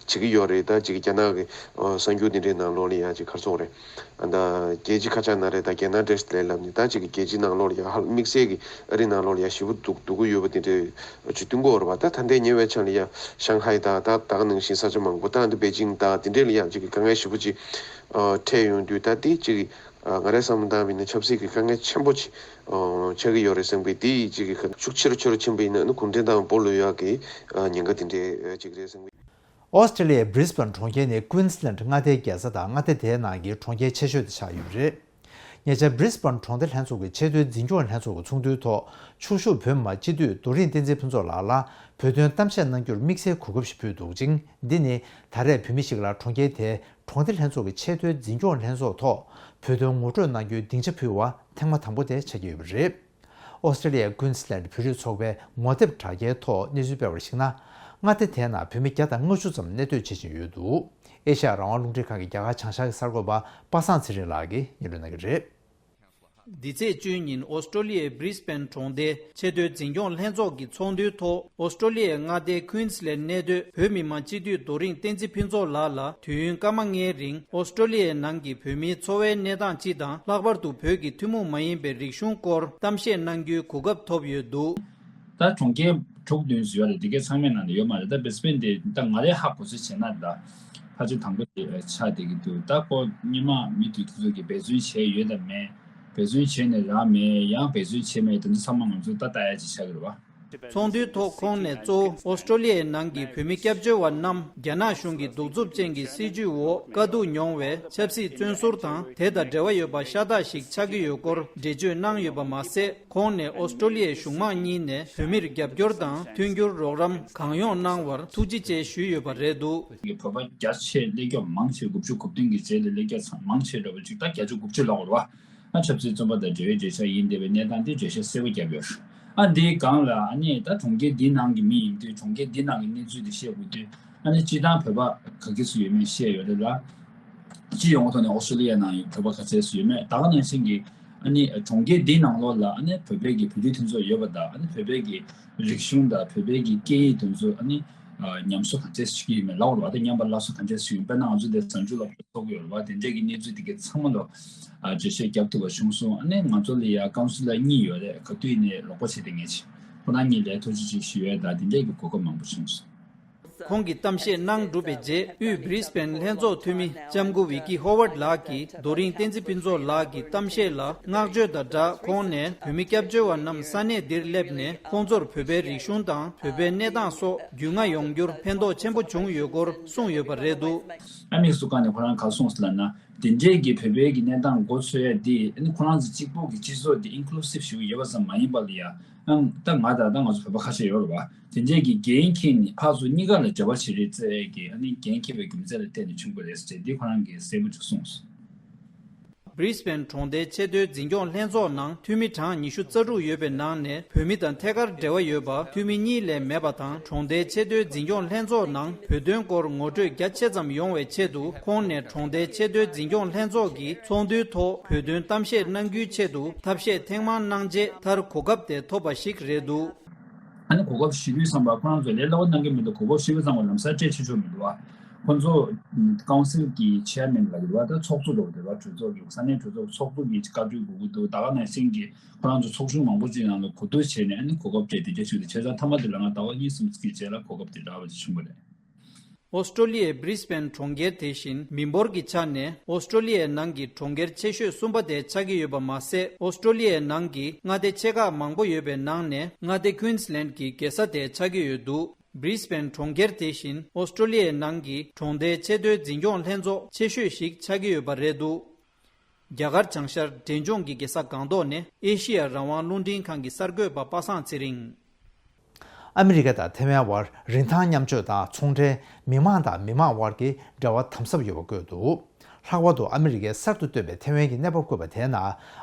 སྟག་བྱེད་ཀྱི་ཡོད་རེད། ད་ཅིག་གི་རྒྱ་ནག་གི་ཨ་གསར་འགྱུར་དེ་འདྲའི་ནང་ལོགས་ལ་ཡ་ཅིག་ག་རེ་ཟེར་དགོས་རེད། ཨ་ད་རྒྱལ་སྤྱི་ཁ་ཆག་ན་རེད། ད་རྒྱལ་ནང་འབྲེལ་ལས་ལབ་ནས། ད་ཅིག་གི་རྒྱལ་སྤྱི་ནང་ལོགས་ལ་ཡ་ཧ་དམིགས་བསལ་གྱི་ཨ་རི་ནང་ལོགས་ལ་ཡ་ཞེ་པོ་སྡུག་སྡུག་གི་ཡོད་པ་དེ་འདྲའི་ཅིག་སྟོན་གྱི་ཡོད་རེད་པ། ད་ད་ལྟའི་ཉེ་བའི་ཆར་ལ་ཡ་ཤང་ཧའེ་དང་ད་ད་ག་ནང་བཞིན་ས་ཆ་མང་པོ། ད་འདི་པེ་ཅིང་དང་དེ་འདྲས་ལ་ཡ་ཅིག་གི་དཀའ་ངལ་ཞེ་པོ་ཅིག་ཨ་འཕྲད་ཡོང་དུས། ད་དེ་ཅིག་གི་ཨ་ང་རའི་བསམ་བློ་བཏང་བ་ཡིན་ན་ཆབ་སྲིད་ཀྱི་དཀའ་ངལ་ཆེན་པོ་ཅིག་ཨ་ཆགས་ཀྱི་ཡོད་རེད་བསམ་གི། དེ་ཅིག་གི་ཤུགས་ཆེ་རུ་ཆེ་རུ་ཕྱིན་པ་ཡིན་ན་ཨ་ནི་གུང་ཁྲན་ཏང་སྦོ་ལོག་ཡག་གི་ཨ་ཉེན་ཁ་དེ་འདྲས་ཅིག་རེད་བསམ་གི། ཨོ་སི་ཀྲི་ལི་ཡའི་བྷི་རི་སི་བྷན་གྲོང་ཁྱེར་ནི་ཀུན་སི་ལན་མངའ་སྡེའི་རྒྱལ་ས་དང་མངའ་སྡེ་དེའི་ནང་གི་གྲོང་ཁྱེར་ཆེ་ཤོས་དེ་ཆགས་ཡོད་པ་རེད། ཉེ་ཆར་བྷི་རི་སི་བྷན་གྲོང་སྡེ་ལྷན་ཚོགས་ཀྱི་ཆེས་མཐོའི་འཛིན་སྐྱོང་ལྷན་ཚོགས་ཀྱི་ཚོགས་འདུའི་ཐོག་ཕྱུག་ཞུགས་བོད་མི་མང་སྤྱི་འཐུས་རྡོ་རིང་བསྟན་འཛིན་ཕུན་ཚོགས་ལགས་ལ་བོད་དོན་གཏམ་བཤད་གནང་རྒྱུར་དམིགས་བསལ་གོ་སྐབས་ཤིག་ཕུལ་འདུག་ཅིང་། འདི་ནི་ད་རེས་བོད་མི་ཞིག་ལ་གྲོང་ཁྱེར་དེའི་གྲོང་སྡེ་ལྷན་ཚོགས་ཀྱི་ཆེས་མཐོའི་འཛིན་སྐྱོང་ལྷན་ཚོགས་ཐོག་བོད་དོན་ངོ་སྤྲོད་གནང་རྒྱུའི་སྡིངས་ཆ་ཕུལ་བ་ཐེངས་མ་དང་པོ་དེ་ཆགས་ཀྱི་ཡོད་པ་རེད། ཨོ་སི་ཀྲི་ལི་ཡའི་ཀུན་སི་ལན་བོད་རིགས་ཚོགས་པའི་ངོ་དེབ་དྲ་རྒྱའི་ཐོག་གནས་ཚུལ་སྤེལ་བར་གཞིགས་ན། མངའ་སྡེ་དེའི་ནང་བོད་མི་བརྒྱ་དང་ལྔ་བཅུ་ཙམ་གནས་སྡོད་བྱེད་བཞིན་ཡོད་འདུག་ཨེ་ཤ་ཡ་རང་དབང་རླུང་འཕྲིན་ཁང་གི་རྒྱ་གར་བྱང་ཤར་གྱི་གསར་འགོད་པ་པ་སངས་ཚེ་རིང་ལགས་ཀྱིས་སྙན་སྒྲོན་གནང་གི་རེད། འདི་ཚེས་བཅུ་ཉིན་ཨོ་སི་ཀྲོ་ལི་ཡའི་བྷི་རི་སི་བྷན་གྲོང་སྡེའི་ཆེས་མཐོའི་འཛིན་སྐྱོང་ལྷན་ཚོགས་ཀྱི་ཚོགས་འདུའི་ཐོག་ཨོ་སི་ཀྲོ་ལི་ཡའི་མངའ་སྡེ་ཀུན་སི་ལན་གནས་སྡོད་བོད་མི་མང་སྤྱི་འཐུས་རྡོ་རིང་བསྟན་འཛིན་ཕུན་ཚོགས་ལགས་ལ་དུས་ཡུན་སྐར་མ་ལྔའི་རིང་ཨོ་སི་ཀྲོ་ལི་ཡའི་ནང་གི་བོད་མིའི་འཚོ་བའི་གནས་སྟངས་སྤྱི་དང་། ལྷག་པར་དུ་བོད་ཀྱི་ཐུན་མོང་མ་ཡིན་པའི་རིག་གཞུང་སྐོར་གཏམ་བཤད་གནང་རྒྱུའི་གོ་སྐབས་ཐོབ་ཡོད་འདུག་ད་གྲོང་ཁྱེར་དྲུག་བདུན་ཙམ་ཡོད་རེད། དེ་གའི་ཚང་མའི་ནང་ནས་ཡོད་མ་རེད། ད་བྷི་རི་སི་བྷན་དེ་ད་ང་རའི་ཧ་གོ་ཚོད་བྱས་ན་ད་ཕལ་ཆེར་དང་པོ་དེ་ཆགས་བསྡད་ཀྱི་འདུག་ད་ཁོ་སྔོན་མ་མི་དེ་དེ་ཚོ་གིས་འབད་བརྩོན་བྱས་ཡོད་དམ་མེད། འབད་བརྩོན་བྱས་ནས་རག་མེད། ཡང་འབད་བརྩོན་བྱས་མེད། དེ་ཚོ་ཚང་མ་ང་ཚོ་ད་ལྟ་ཡ་ཅིག་ཆགས་ཀྱི་རེད་བ། ཚོགས་འདུའི་ཐོག་ཁོང་ནས་གཙོ་བོ་ཨོ་སི་ཀྲོ་ལི་ཡའི་ནང་གི་བོད་མི་སྐྱབས་བཅོལ་བ་རྣམས་རྒྱ་ནག་གཞུང་གི་གདུག་རྩུབ་ཅན་གྱི་སྲིད་བྱུས་འོག་དཀའ་སྡུག་མྱོང་བའི་ཆབ་སྲིད་བཙོན་ཟུར་དང་། དེ་དང་འབྲེལ་བ་ཡོད་པ་ཤ་སྟག་ཞིག་ཆགས་ཀྱི་ཡོད་སྐོར་འགྲེལ་བརྗོད་གནང་ཡོད་པ་མ་ཟད། ཁོང་ནས་ཨོ་སི་ཀྲོ་ལི་ཡའི་གཞུང་མང་གཉིས་ནས་བོད་མིར་རྒྱབ་སྐྱོར་དང་མཐུན་འགྱུར་རོགས་རམ་གང་ཡོང་གནང་བར་ཐུགས་རྗེ་ཆེ་ཞུས་ཡོད་པ་རེད་འདུག་བོད་པ་རྒྱ་ཆེ་སླེབས་སྐྱོད་མང་ཆེ་དགུ་བཅུ་གོ་བདུན་གྱི་རྗེས་ལ་སླེབས་སྐྱོད་མང་ཆེ་འདྲ་བོ་ཅིག་ད་བརྒྱད་ཅུ་དགུ་བཅུ་ལབ་དགོས་རེད་བ། ཨ་ཆབ་སྲིད་བཙོན་པ་དང་འབྲེལ་བའི་བརྗོད་བྱ་ཡིན་བསྡད་པའི་གནས་སྟངས་དེ་བརྗོད་བྱ་གསལ་པོ་བརྒྱབ་ཡོད། ཨ་འདིའི་སྒང་ལ་ཨ་ནི་ད་གྲོང་ཁྱེར་འདི་ནང་གི་མི་ཡིན་དུས་གྲོང་ཁྱེར་འདི་ནང་གི་གནས་ཚུལ་དེ་བཤད་དགོས་དུས། ཨ་ནི་སྤྱིར་བཏང་བོད་པ་ག་གེ་སུ་ཡོད་མེད་བཤད་ཡོད་རེད་ལ། སྤྱི་ཡོངས་ཐོག་ནས་ཨོ་སི་ཀྲོ་ལི་ཡ་ནང་བོད་པ་ག་ཚད་སུ་ཡོད་མེད། ད་ག་ནང་བཞིན་གྱི་ཨ་ནི་གྲོང་ཁྱེར་འདིའི་ནང་ལོགས་ལ་ཨ་ནི་བོད་པའི་གི་བོད་རིགས་མཐུན་ཚོགས་ཡོད་པ་དང་། ཨ་ནི་བོད་པའི་གི་རིག་གཞུང་དང་བོད་པའི་གི་སྐད་ཡིག་དེ་ཚོ་ཨ་ནི་ཉམས་གསོ་ག་ཚད་སུ་ཡོད་མེད་ལབ་དགོས་རེད་བ། དེ་ཉམས་པ་སླར་གསོ་ག་ཚད་སུ་ཡོད། དཔེར་ན་ང་ཚོ་འདིར་གཟའ་མཇུག་ལ་ཚོགས་ཀྱི་ཡོད་རེད་བ། དེ་འདྲས་ཀྱི་གནས་ཚུལ་དེ་གའི་ཚང་མ་ལོ་ཨ་འགྲེལ་བཤད་རྒྱབ་ཐུབ་པ་བྱུང་སོང་། ཨ་ནི་ང་ཚོ་ལ་ཡ་ཀའུན་སི་ལར་གཉིས་ཡོད་རེད། ག་དུས་ནས་རོགས་པ་བྱས་ཏེ་ངས་ཁོ་རང་གཉིས་ལ་ཐུགས་རྗེ་ཆེ་ཞུ་ཡས་དང་དེ་འདྲས་ཀྱི་གོ་སྐབས་མང་པོ་བྱུང་སོང་། ཁོང་གིས་གཏམ་བཤད་གནང་གྲུབ་པའི་རྗེས། དབུས་བྷི་རི་སི་བྷན་ལྷན་ཚོགས་འཐུས་མི་ལྕམ་སྐུ་ཝི་ཀི་ཧོ་ཝར་ལགས་ཀྱིས་རྡོ་རིང་བསྟན་འཛིན་ཕུན་ཚོགས་ལགས་ཀྱི་གཏམ་བཤད་ལ་བསྔགས་བརྗོད་དང་སྦྲགས། ཁོང་ནས་བོད་མི་སྐྱབས་བཅོལ་བ་རྣམས་ས་གནས་འདིར་སླེབས་ནས་ཁོང་ཚོར་བོད་པའི་རིག་གཞུང་དང་བོད་པའི་གནས་སྟངས་སོགས་རྒྱུས་མངའ་ཡོང་རྒྱུར་ཕན་ཐོགས་ཆེན་པོ་བྱུང་ཡོད་སྐོར་གསུངས་ཡོད་པ་རེད་འདུག་དམིགས་སུ་བཀར་ནས་ཁོ་རང་ག་རེ་གསུངས་སོང་ལབ་ན། དེ་འདྲའི་གི་བོད་པའི་གི་གནས་སྟངས་མགོ་ཚོས་ཡ་དེ་ཨ་ནི་ཁོ་རང་ཚོ་གཅིག་པོ་གི་སྤྱི་ཚོགས་དེ་ཨིན་ཀུ་ལུ་སིབ་ཞིག་ཡོད་པ་ཙམ་མ་ཡིན་པ་ལ་ཡ། ཨང་ད་ང་དང་ད་ང་ཚོ་བོད་པ་ཁ་ཤས་ཡོད་རེད་བ། དེ་འདྲའི་གི་འགན་འཁྱེར་ནས་ཕར་ཚུར་གཉིས་ཀ་ལ་འབྲེལ་བ་བྱེད་རེས་བརྩི་ཡས་ཀྱི་ཨ་ནི་འགན་འཁྱེར་བའི་རྒྱུ་མཚན་ལ་བརྟེན་ནས་བྱུང་བ་རེད་ཟེར་དེ་ཁོ་རང་གིས་གསལ་པོ་ཅིག་གསུངས་སོང་། བྷི་རི་སི་བྷན་གྲོང་སྡེའི་ཆེས་མཐོའི་འཛིན་སྐྱོང་ལྷན་ཚོགས་ནང་འཐུས་མི་གྲངས་ཉི་ཤུ་རྩ་དྲུག་ཡོད་པའི་ནང་ནས་བོད་མི་དང་ཐད་ཀར་འབྲེལ་བ་ཡོད་པ་འཐུས་མི་གཉིས་ལས་མེད་པ་དང་། གྲོང་སྡེའི་ཆེས་མཐོའི་འཛིན་སྐྱོང་ལྷན་ཚོགས་ནང་བོད་དོན་སྐོར་ངོ་སྤྲོད་རྒྱ་ཆེ་ཙམ་ཡོང་བའི་ཆེད་དུ། ཁོང་ནས་གྲོང་སྡེའི་ཆེས་མཐོའི་འཛིན་སྐྱོང་ལྷན་ཚོགས་ཀྱི་ཚོགས་འདུའི་ཐོག་བོད་དོན་གཏམ་བཤད་གནང་རྒྱུའི་ཆེད་དུ་ཐབས་ཤེས་ཐེངས་མང་གནང་རྗེས་མཐར་གོ་སྐབས་དེ་ཐོབ་པ་ཞིག་རེད་འདུག་ཨ་ནི་གོ་སྐབས་ཞུ་དུས་ཙམ་པ་ཁོ་རང་ཚོས་ལས་སླ་པོ་གནང་གི་མི་འདུག་གོ་སྐབས་ཞུ་དུས་ཙམ་པ་ལམ་སང་སྤྲད་ཆོག་ཆོག་མི་འདུག་བ། ཁོ་ཚོ་ཀའུན་སིལ་གྱི་ཆེར་མེན་ལ་ཡོད་པ་ད་ཚོགས་གཙོ་འདྲ་བོ་དེ་བ། གྲོས་ཚོགས་ཀྱི་ས་གནས་གྲོས་ཚོགས་ཚོགས་གཙོ་གི་བཀའ་འཁྲོལ་དགོས་ཀྱི་འདུག་ད་ག་ནང་བཞིན་གྱི་ཁོ་རང་ཚོ་ཚོགས་ཆུང་མང་པོ་ཅིག་ནང་ལ་གོ་བསྡུར་བྱས་ནས་ཨ་ནི་གོ་སྐབས་སྤྲད་དེ་འདྲ་ཞིག་འདུག་བྱས་ཙང་མཐའ་མ་དེ་ལ་ང་ཟླ་བ་གཉིས་གསུམ་ཙམ་གྱི་རྗེས་ལ་གོ་སྐབས་དེ་རག་པ་ཅིག་བྱུང་བ་རེད། ཨོ་སི་ཀྲོ་ལི་ཡའི་བྷི་རི་སི་བྷན་གྲོང་ཁྱེར་དེ་བཞིན་མི་འབོར་གྱི་ཆ་ནས་ཨོ་སི་ཀྲོ་ལི་ཡའི་ནང་གི་གྲོང་ཁྱེར་ཆེ་ཤོས་གསུམ་པ་དེ་ཆགས་ཀྱི་ཡོད་པ་མ་ཟད། ཨོ་སི་ཀྲོ་ལི་ཡའི་ནང་གི་མངའ་སྡེ་ཆེ་ཁག་མང་པོ་ཡོད་པའི་ནང་ནས་མངའ་སྡེ་ཀུན་སི་ལན་གྱི་རྒྱལ་ས་དེ་ཆགས་ཀྱི་ཡོད་འདུག་བྷི་རི་སི་བྷན་གྲོང་ཁྱེར་དེ་བཞིན་ཨོ་སི་ཀྲོ་ལི་ཡའི་ནང་གི་གྲོང་སྡེའི་ཆེས་མཐོའི་འཛིན་སྐྱོང་ལྷན་ཚོགས་ཆེ་ཤོས་ཤིག་ཆགས་ཀྱི་ཡོད་པ་རེད་འདུག་རྒྱ་གར་བྱང་ཤར་འབྲས་ལྗོངས་ཀྱི་རྒྱལ་ས་སྒང་ཏོག་ནས་ཨེ་ཤི་ཡ་རང་དབང་རླུང་འཕྲིན་ཁང་གི་གསར་འགོད་པ་པ་སངས་ཚེ་རིང་། ཨ་མི་རི་ཀ་དང་ཐེ་ཝན་དབར་རིན་ཐང་མཉམ་སྤྱོད་དང་ཚོང་འབྲེལ། མི་དམངས་དང་མི་དམངས་དབར་གྱི་འབྲེལ་བ་དམ་ཟབ་ཡོད་པ་བཀོད་འདུག་ལྷག་པར་དུ་ཨ་མི་རི་ཀས་གསར་དུ་བཏོན་པའི་ཐེ་ཝན་གྱི་གནས་བབ་བཀོད་པ་དེའི་ནང་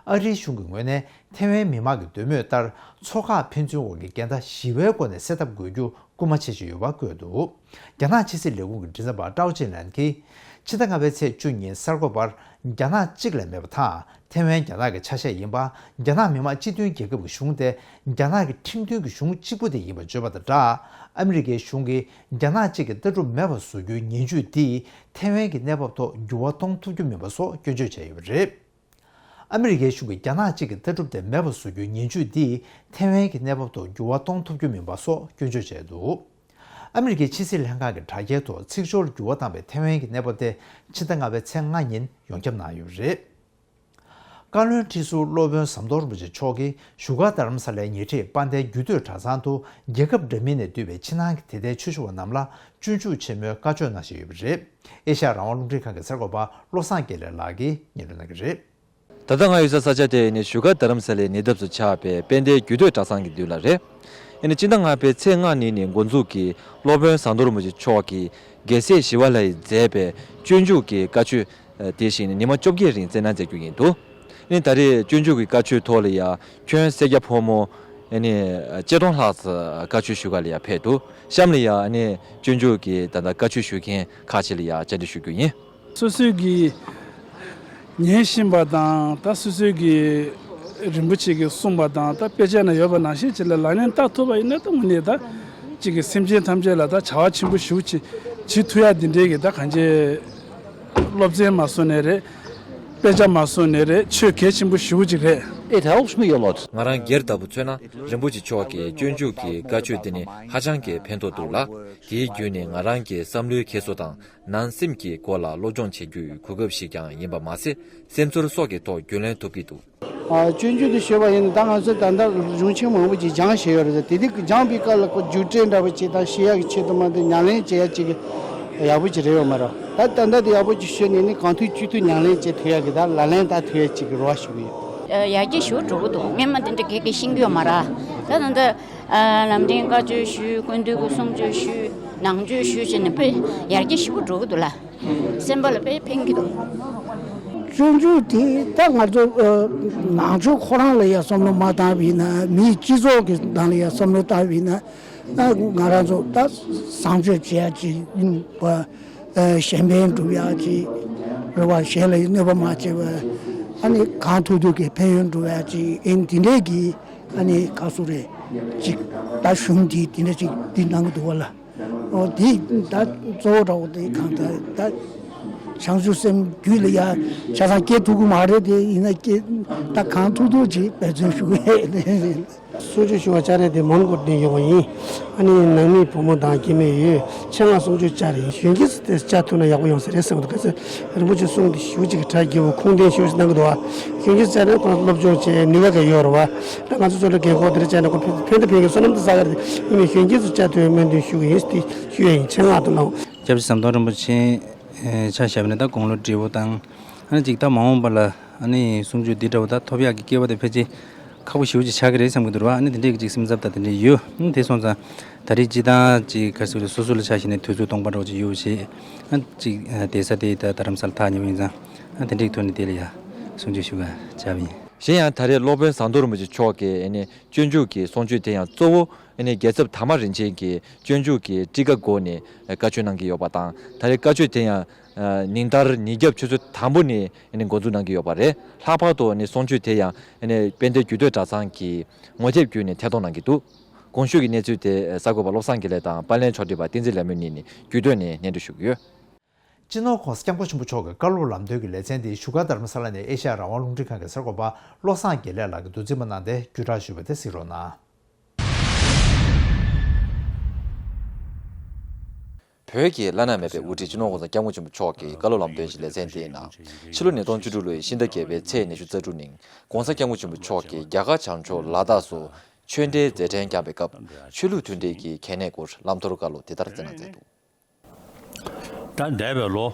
ཨ་རིའི་གཞུང་གི་ངོས་ནས་ཐེ་ཝན་མི་མང་གི་འདོད་མོས་ལྟར་མཚོ་འགག་ཕན་ཚུན་དབར་གྱི་འགལ་ཟླ་ཞི་བའི་སྒོ་ནས་སེལ་ཐབས་དགོས་རྒྱུ་སྐུལ་མ་བྱེད་བཞིན་ཡོད་པ་བཀོད་འདུག་རྒྱ་ནག་ཕྱི་སྲིད་ལས་ཁུངས་ཀྱི་མགྲིན་ཚབ་པ་ཀྲའོ་ཅིན་ལན་གྱིས། ཕྱི་ཟླ་ལྔ་པའི་ཚེས་བཅུ་ཉིན་གསར་འགོད་པར་རྒྱ་ནག་གཅིག་ལས་མེད་པ་དང་། ཐེ་ཝན་རྒྱ་ནག་གི་ཆ་ཤས་ཡིན་པ། རྒྱ་ནག་མི་དམངས་སྤྱི་མཐུན་རྒྱལ་ཁབ་ཀྱི་གཞུང་དེ་རྒྱ་ནག་གི་ཁྲིམས་མཐུན་གྱི་གཞུང་གཅིག་པུ་དེ་ཡིན་པ་བརྗོད་པ་དང་སྦྲགས། ཨ་མི་རི་ཀའི་གཞུང་གིས་རྒྱ་ནག་གཅིག་གི་ལྟ་གྲུབ་མེད་པར་བཟོ་རྒྱུའི་ངན་ཇུས་འདིས་ཐེ་ཝན་གྱི་གནས་བབ་ཐོག་འགྱུར་བ་གཏོང་ཐུབ་རྒྱུ་མིན་པ་སོགས་སྐྱོན་བརྗོད་བྱས་ཡོད་པ་རེད། ཨ་མི་རི་ཀའི་གཞུང་གིས་རྒྱ་ནག་གཅིག་གི་ལྟ་གྲུབ་དེ་མེད་པར་བཟོ་རྒྱུའི་ངན་ཇུས་འདིས་ཐེ་ཝན་གྱི་གནས་བབ་ཐོག་འགྱུར་བ་གཏོང་ཐུབ་རྒྱུ་མིན་པ་སོགས་སྐྱོན་བརྗོད་བྱས་འདུག་ཨ་མི་རི་ཀའི་ཕྱི་སྲིད་ལྷན་ཁང་གི་དྲ་རྒྱའི་ཐོག་ཚིག་སྦྱོར་འགྱུར་བ་བཏང་བའི་ཐེ་ཝན་གྱི་གནས་བབ་དེ་ཕྱི་ཟླ་ལྔ་པའི་ཚེས་ལྔ་ཉིན་ཡོངས་ཁྱབ་གནང་ཡོད་པ་རེད། བཀའ་བློན་ཁྲི་ཟུར་སློབ་དཔོན་ཟམ་གདོང་རིན་པོ་ཆེ་མཆོག་གིས་བཞུགས་སྒར་རྡ་རམ་ས་ལའི་ཉེ་འཁྲིས་དཔལ་ལྡན་རྒྱུད་སྟོད་གྲྭ་ཚང་དུ་རྒྱལ་ཁབ་འདྲ་མིན་ནས་བསྡུས་པའི་ཕྱི་ནང་གི་དད་ལྡན་ཆོས་ཞུ་བ་རྣམས་ལ་སྤྱོད་འཇུག་ཆེན་མོའི་བཀའ་ཆོས་གནང་བཞིན་ཡོད་པ་རེད། ཨེ་ཤ་ཡ་རང་དབང་རླུང་འཕྲིན་ཁང་གི་གསར་འགོད་པ་བློ་བཟང་དགེ་ལེགས་ལགས་ཀྱིས་སྙན་སྒྲོན་གནང་གི་རེད། ད་ལྟ་ང་ཡོད་ས་ས་ཆ་དེ་ནི་བཞུགས་སྒར་རྡ་རམ་ས་ལའི་ཉེ་འདབས་སུ་ཆགས་པའི་དཔལ་ལྡན་རྒྱུད་སྟོད་གྲྭ་ཚང་གི་མདུན་ལ་རེད། ཨ་ནི་སྤྱི་ཟླ་ལྔ་པའི་ཚེས་ལྔ་ཉིན་ནས་འགོ་འཛུགས་ཀྱིས་སློབ་དཔོན་ཟམ་གདོང་རིན་པོ་ཆེ་མཆོག་གིས་རྒྱལ་སྲས་ཞི་བ་ལྷས་མཛད་པའི་སྤྱོད་འཇུག་གི་བཀའ་ཆོས་དེ་བཞིན་ཉི་མ་བཅོ་བརྒྱད་རིང་སྩལ་གནང་མཛད་རྒྱུ་ཡིན་འདུག་ཨ་ནི་ད་རེས་སྤྱོད་འཇུག་གི་བཀའ་ཆོས་ཐོག་ལ་ཡང་ཁྱོན་སེར་སྐྱ་ཕོ་མོ་ཨ་ནི་ཆིག་སྟོང་ལྷག་ཙམ་བཀའ་ཆོས་ཞུ་ག་ལ་ཡང་ཕེབས་འདུག་གཤམ་ལ་ཡང་ཨ་ནི་སྤྱོད་འཇུག་གི་ད་ལྟ་བཀའ་ཆོས་ཞུ་མཁན་ཁག་ཅིག་ལ་ཡང་བཅར་འདྲི་ཞུ་རྒྱུ་ཡིན། སོ་སོའི་གི་ཉན་བཞིན་པ་དང་ད་སོ་སོའི་གི་རིན་པོ་ཆེ་གི་གསུངས་པ་དང་ད་དཔེ་ཆ་ན་ཡོད་པ་ནང་བཞིན་བྱེད་ལ་ལག་ལེན་བསྟར་ཐུབ་པ་ཡིན་ན་ད་དངོས་གནས་ད་གཅིག་གི་སེམས་ཅན་ཐམས་ཅད་ལ་ད་བྱ་བ་ཆེན་པོ་ཞེ་པོ་ཅིག་བྱེད་ཐུབ་ཡ་འདི་འདྲའི་གི་ད་གང་ཅི་སློབ་ཚན་མ་སོང་ནས་རེད། དཔེ་ཆ་མ་སོང་ནས་རེད། ཆོས་གལ་ཆེན་པོ་ཞེ་པོ་ཅིག་རེད། It helps me a lot. ང་རང་སྒེར་ལྟ་བུ་མཚོན་ན་རིན་པོ་ཆེ་མཆོག་གི་སྤྱོད་འཇུག་གི་བཀའ་ཆོས་འདི་ནི་ཧ་ཅང་གི་ཕན་ཐོགས་འདུག་ལ། དེའི་བརྒྱུད་ནས་ང་རང་གི་བསམ་བློའི་འཁྱེར་སོ་དང་། ནང་སེམས་ཀྱི་སྐོར་ལ་སློབ་སྦྱོང་བྱེད་རྒྱུའི་གོ་སྐབས་ཤིག་ཀྱང་ཡིན་པ་མ་ཟད། སེམས་ཚོར་སོགས་ཀྱི་ཐོག་རྒྱུས་ལོན་ཐུབ་ཀྱི་འདུག་ཨ། སྤྱོད་འཇུག་འདི་ཞུས་པ་ཡིན་ན་ད་ང་ཚོས་ད་ལྟ་གཞུང་ཆེན་མང་པོ་ཅིག་སྦྱངས་བཞག་ཡོད་རེད། དེ་དུས་སྦྱངས་པའི་སྐབས་ལ་ཁོ་རྒྱུགས་སྤྲོད་འདྲ་པོ་ཅིག་དང་ཤེས་ཡག་གི་ཆེད་དུ་མ་གཏོགས་ཉམས་ལེན་བྱེད་ཡག་ཅིག་ཡག་པོ་ཅིག་རེད་ཡོད་མ་རེད། ད་ད་ལྟ་དེ་ཡག་པོ་ཅིག་ཤེས་ནས་ནི་གང་ཐུབ་ཅི་ཐུབ་ཉམས་ལེན་བྱེད་ཐུབ་ཡག་གི་ད་ལག་ལེན་བསྟར་ཐུབ་ཡག་ཅིག་གི་རེ་བ་ཞུ་གི་ཡོད། ཡར་རྒྱས་ཞེ་པོ་འགྲོ་གི་འདུག་སྔོན་མ་དེ་འདྲ་ག་གེ་ཤེས་ཀྱི་ཡོད་མ་རེད། ད་ད་ལྟ་ལམ་འཕྲིན་བཀའ་ཆོས་ཞུས། སྐུ་མདུན་གྱི་གསུང་ཆོས་ཞུས། ནང་ཆོས་ཞུས་བྱས་ནས་དཔེ་ཡར་རྒྱས་ཞེ་པོ་འགྲོ་གི་འདུག་ལ། སེམས་པ་ལ་དཔེ་ཕན་གྱི་འདུག་སྤྱོད་འཇུག་དེ་ད་ང་ཚོ་ཨ་ནང་ཆོས་ཁོ་རང་ལ་ཡང་བསམ་བློ་མ་བཏང་བ་ཡིན་ན། མིའི་སྤྱི་ཚོགས་ཀྱི་ནང་ལ་ཡང་བསམ་བློ་བཏང་བ་ཡིན་ན། ད་ང་རང་ཚོ་ད་བཟང་སྤྱོད་བྱེད་ཡག་ཅིག་ཡིན་པ། ཨ་གཞན་ཕན་སྒྲུབ་ཡག་ཅིག་རེད་བ། གཞན་ལ་གནོད་པ་མ་བྱེད་པ། ཨ་ནི་གང་ཐུབ་ཐུབ་ཀྱིས་ཕན་ཡོན་སྒྲུབ་ཡག་ཅིག་ཨེ་འདི་འདྲས་ཀྱི་ཨ་ནི་ག་སུ་རེད་ཅིག་ད་གཞུང་འདིས་འདི་འདྲ་ཅིག་འདི་གནང་གི་འདུག་བ་ལ། ཨོ་དེ་ད་གཙོ་བོ་འདྲ་བོ་དེ་གང་ལྟར་ད་བྱང་ཆུབ་སེམས་རྒྱུད་ལ་ཡ་ཆ་ཚང་སྐྱེ་ཐུབ་ཀྱི་མ་རེད། དེ་ཡིན་ན་སྐྱེ་ད་གང་ཐུབ་ཐུབ་ཅིག་འབད་བརྩོན་ཞུ་གི་ཡོད། གསུང་ཆོས་ཞུ་བར་བཅར་ཡག་དེ་མོན་གྷོ་ནས་ཡོང་བ་ཡིན། ཨ་ནི་ནང་མི་བུ་མོ་དང་སྐྱེ་དམན་ཡོད། ཆེད་མངགས་གསུང་ཆོས་བཅར་ཡིན། གཞོན་སྐྱེས་སུ་དེ་བཅར་ཐུབ་ན་ཡག་པོ་ཡོང་ས་རེད་བསམ་གི་འདུག་ག་ཚོད་རིན་པོ་ཆེ་གསུང་དེ་ཞེ་པོ་ཅིག་གི་གྲ་རྒྱས་པོ་ཁུངས་ལྡན་ཞེ་པོ་ཅིག་གནང་གི་འདུག་བ། གཞོན་སྐྱེས་བཅར་ན་ཁོང་སློབ་སྦྱོང་བྱེད་ནུས་པ་ག་ཡོད་རེད་བ། ད་ང་ཚོ་ཚོ་ལ་རྒན་འཁོགས་དེ་འདྲ་བཅར་ན་ཁོ་ཕན་ཕན་ད་ཕན་གི་བསོད་ནམས་ད་བསགས་གི་རེད། ཡིན་ནའི་གཞོན་སྐྱེས་ཚོ་བཅར་ཐུབ་པའི་སྨོན་འདུན་ཞུ་གི་ཡིན་ཟེར་དེ་ཞུ་ཡ་ཡིན། ཆེད་མངགས་དུ་གནང་། སྐྱབས་རྗེ་ཟམ་གདོང་རིན་པོ་ཆེ་ཆ་བཞག་པ་ཡིན་ན་ད་དགུང་ལོ་བགྲེས་པོ་དང་། ཨ་ནི་ཅིག་ད་མ་འོངས་པ་ལ་ཨ་ནི་གསུང་ཆོས་འདི་འདྲ་བོ་ད་ཐོབ་ཡག་གི་སྐལ་བ་དེ་ཕལ་ཆེར་ཁག་པོ་ཞེ་པོ་ཅིག་ཆགས་ཀྱི་རེད་བསམ་གྱི་འདུག་ར་བ། ཨ་ནི་དེ་འདྲས་ཀྱི་ཅིག་སེམས་འཚབ་དང་དེ་འདྲས་ཡོད། ཨ་ནི་དེ་སོང་ཙང་ད་རེས་སྤྱིར་བཏང་ཅིག་ག་རེ་ཟེར་དགོས་རེད། སོ་སོ་ལ་ཆ་བཞག་ནས་དུས་ཚོད་སྟོང་པ་འདྲ་བོ་ཅིག་ཡོད་བྱས། ཨ་ཅིག་བསྡད་ས་དེ་ད་རྡ་རམ་ས་ལ་ཐག་ཉེ་བོ་ཡིན་ཙང་། ཨ་དེ་འདྲས་ཀྱི་ཐོག་ནས་དེ་ལ་ཡ་གསུང་ཆོས་ཞུ་ག་བཅར་བ་ཡིན། གཞན་ཡང་ད་རེས་སློབ་དཔོན་ཟམ་གདོང་རིན་པོ་ཆེ་མཆོག་གིས་ཨ་ནི་སྤྱོད་འཇུག་གི་གསུང་ཆོས་དེ་ཡང་གཙོ་བོ་ཨ་ནི་རྒྱལ་ཚབ་དར་མ་རིན་ཆེན་གྱི་སྤྱོད་འཇུག་གི་ཊཱི་ཀ་སྒོ་ནས་བཀའ་ཆོས་གནང་གི་ཡོད་པ་དང་། ད་རེས་བཀའ་ཆོས་དེ་ཡང་ཉིན་ལྟར་ཉིན་རྒྱབ་ཆུ་ཚོད་དང་པོ་ནས་ཨ་ནི་འགོ་འཛུགས་གནང་གི་ཡོད་པ་རེད། ལྷག་པར་དུ་ཨ་ནི་གསུང་ཆོས་དེ་ཡང་ཨ་ནི་དཔལ་ལྡན་རྒྱུད་སྟོད་གྲྭ་ཚང་གིས་ངོ་དེབ་བརྒྱུད་ནས་ཐད་གཏོང་གནང་གི་འདུག་གོང་ཞུས་ཀྱི་གནས་ཚུལ་དེ་གསར་འགོད་པ་བློ་བཟང་དགེ་ལེགས་དང་དཔལ་ལྡན་ཕྱོགས་སྒྲིག་པ་བསྟན་འཛིན་ལྷ་མོ་གཉིས་ནས་རྒྱུད་སྟོད་ནས་སྙན་སྒྲོན་ཞུ་གི་ཡོད། སྤྱི་ནོར་༸གོང་ས་༸སྐྱབས་མགོན་ཆེན་པོ་མཆོག་གི་བཀའ་སློབ་ལམ་སྟོན་གྱི་ལེ་ཚན་འདི་བཞུགས་སྒར་རྡ་རམ་ས་ལ་ནས་ཨེ་ཤ་ཡ་རང་དབང་རླུང་འཕྲིན་ཁང་གི་གསར་འགོད་པ་བློ་བཟང་དགེ་ལེགས་ལགས་ཀྱིས་བསྡུ་རྩིས་མ་གནང་སྟེ་བརྒྱུད་བསྒྲགས་ཞུས་པ་དེ་གཟིགས་རོགས་གནང་། བོད་ཀྱི་བླ་ན་མེད་པའི་དབུ་ཁྲིད་སྤྱི་ནོར་༸གོང་ས་༸སྐྱབས་མགོན་ཆེན་པོ་མཆོག་གི་བཀའ་སློབ་ལམ་སྟོན་གྱི་ལེ་ཚན་དེའི་ནང་། ཕྱི་ལོ་ཉིས་སྟོང་བཅུ་དྲུག་ལོའི་ཕྱི་ཟླ་བརྒྱད་པའི་ཚེས་ཉི་ཤུ་རྩ་དྲུག་ཉིན་༸གོང་ས་༸སྐྱབས་མགོན་ཆེན་པོ་མཆོག་གིས་རྒྱ་གར་བྱང་ཕྱོགས་ལ་དྭགས་སུ་ཆོས་འབྲེལ་མཛད་འཕྲིན་བསྐྱངས་པའི་སྐབས། ཆོས་ལུགས་མཐུན་སྒྲིལ་གྱི་གལ་གནད་སྐོར་བླང་དོར་བཀའ་སློབ་དེ་ལྟར་སྩལ་གནང་མཛད་འདུག་ད་འདས་པའི་ལོ་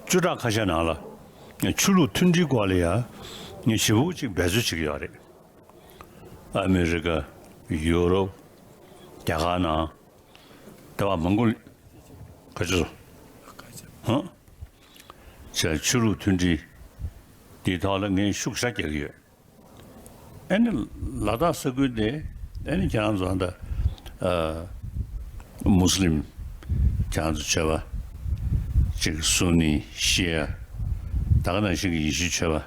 བཅུ་ཕྲག་ཁ་ཤས་ནང་ལ་ཆོས་ལུགས་མཐུན་སྒྲིལ་སྐོར་ལ་ཡང་ཞེ་པོ་ཅིག་འབད་རྩོལ་བྱེད་ཀྱི་ཡོད་རེད། ཨ་མི་རི་ཀ། ཡུ་རོབ། རྒྱ་གར་ནང་དེ་བ་མང་པོ་ག་ཚོད་སོང་། ཧང་། ད་ཆོས་ལུགས་མཐུན་སྒྲིལ་དེའི་ཐོག་ལ་ངས་ཤུགས་ཞེ་དྲག་རྒྱག་གི་ཡོད། ཨ་ནི་ལ་དྭགས་ས་ཁུལ་དེ་ཨ་ནི་ཁྱེད་རང་ཚོ་ད་ཨ་མུ་སི་ལིམ་ཁྱེད་རང་ཚོ་ཆོས་པ་ཅིག་སུ་ནི་ཤི་ཡ་ད་ག་ནང་བཞིན་གྱི་ཡེ་ཤུའི་ཆོས་པ་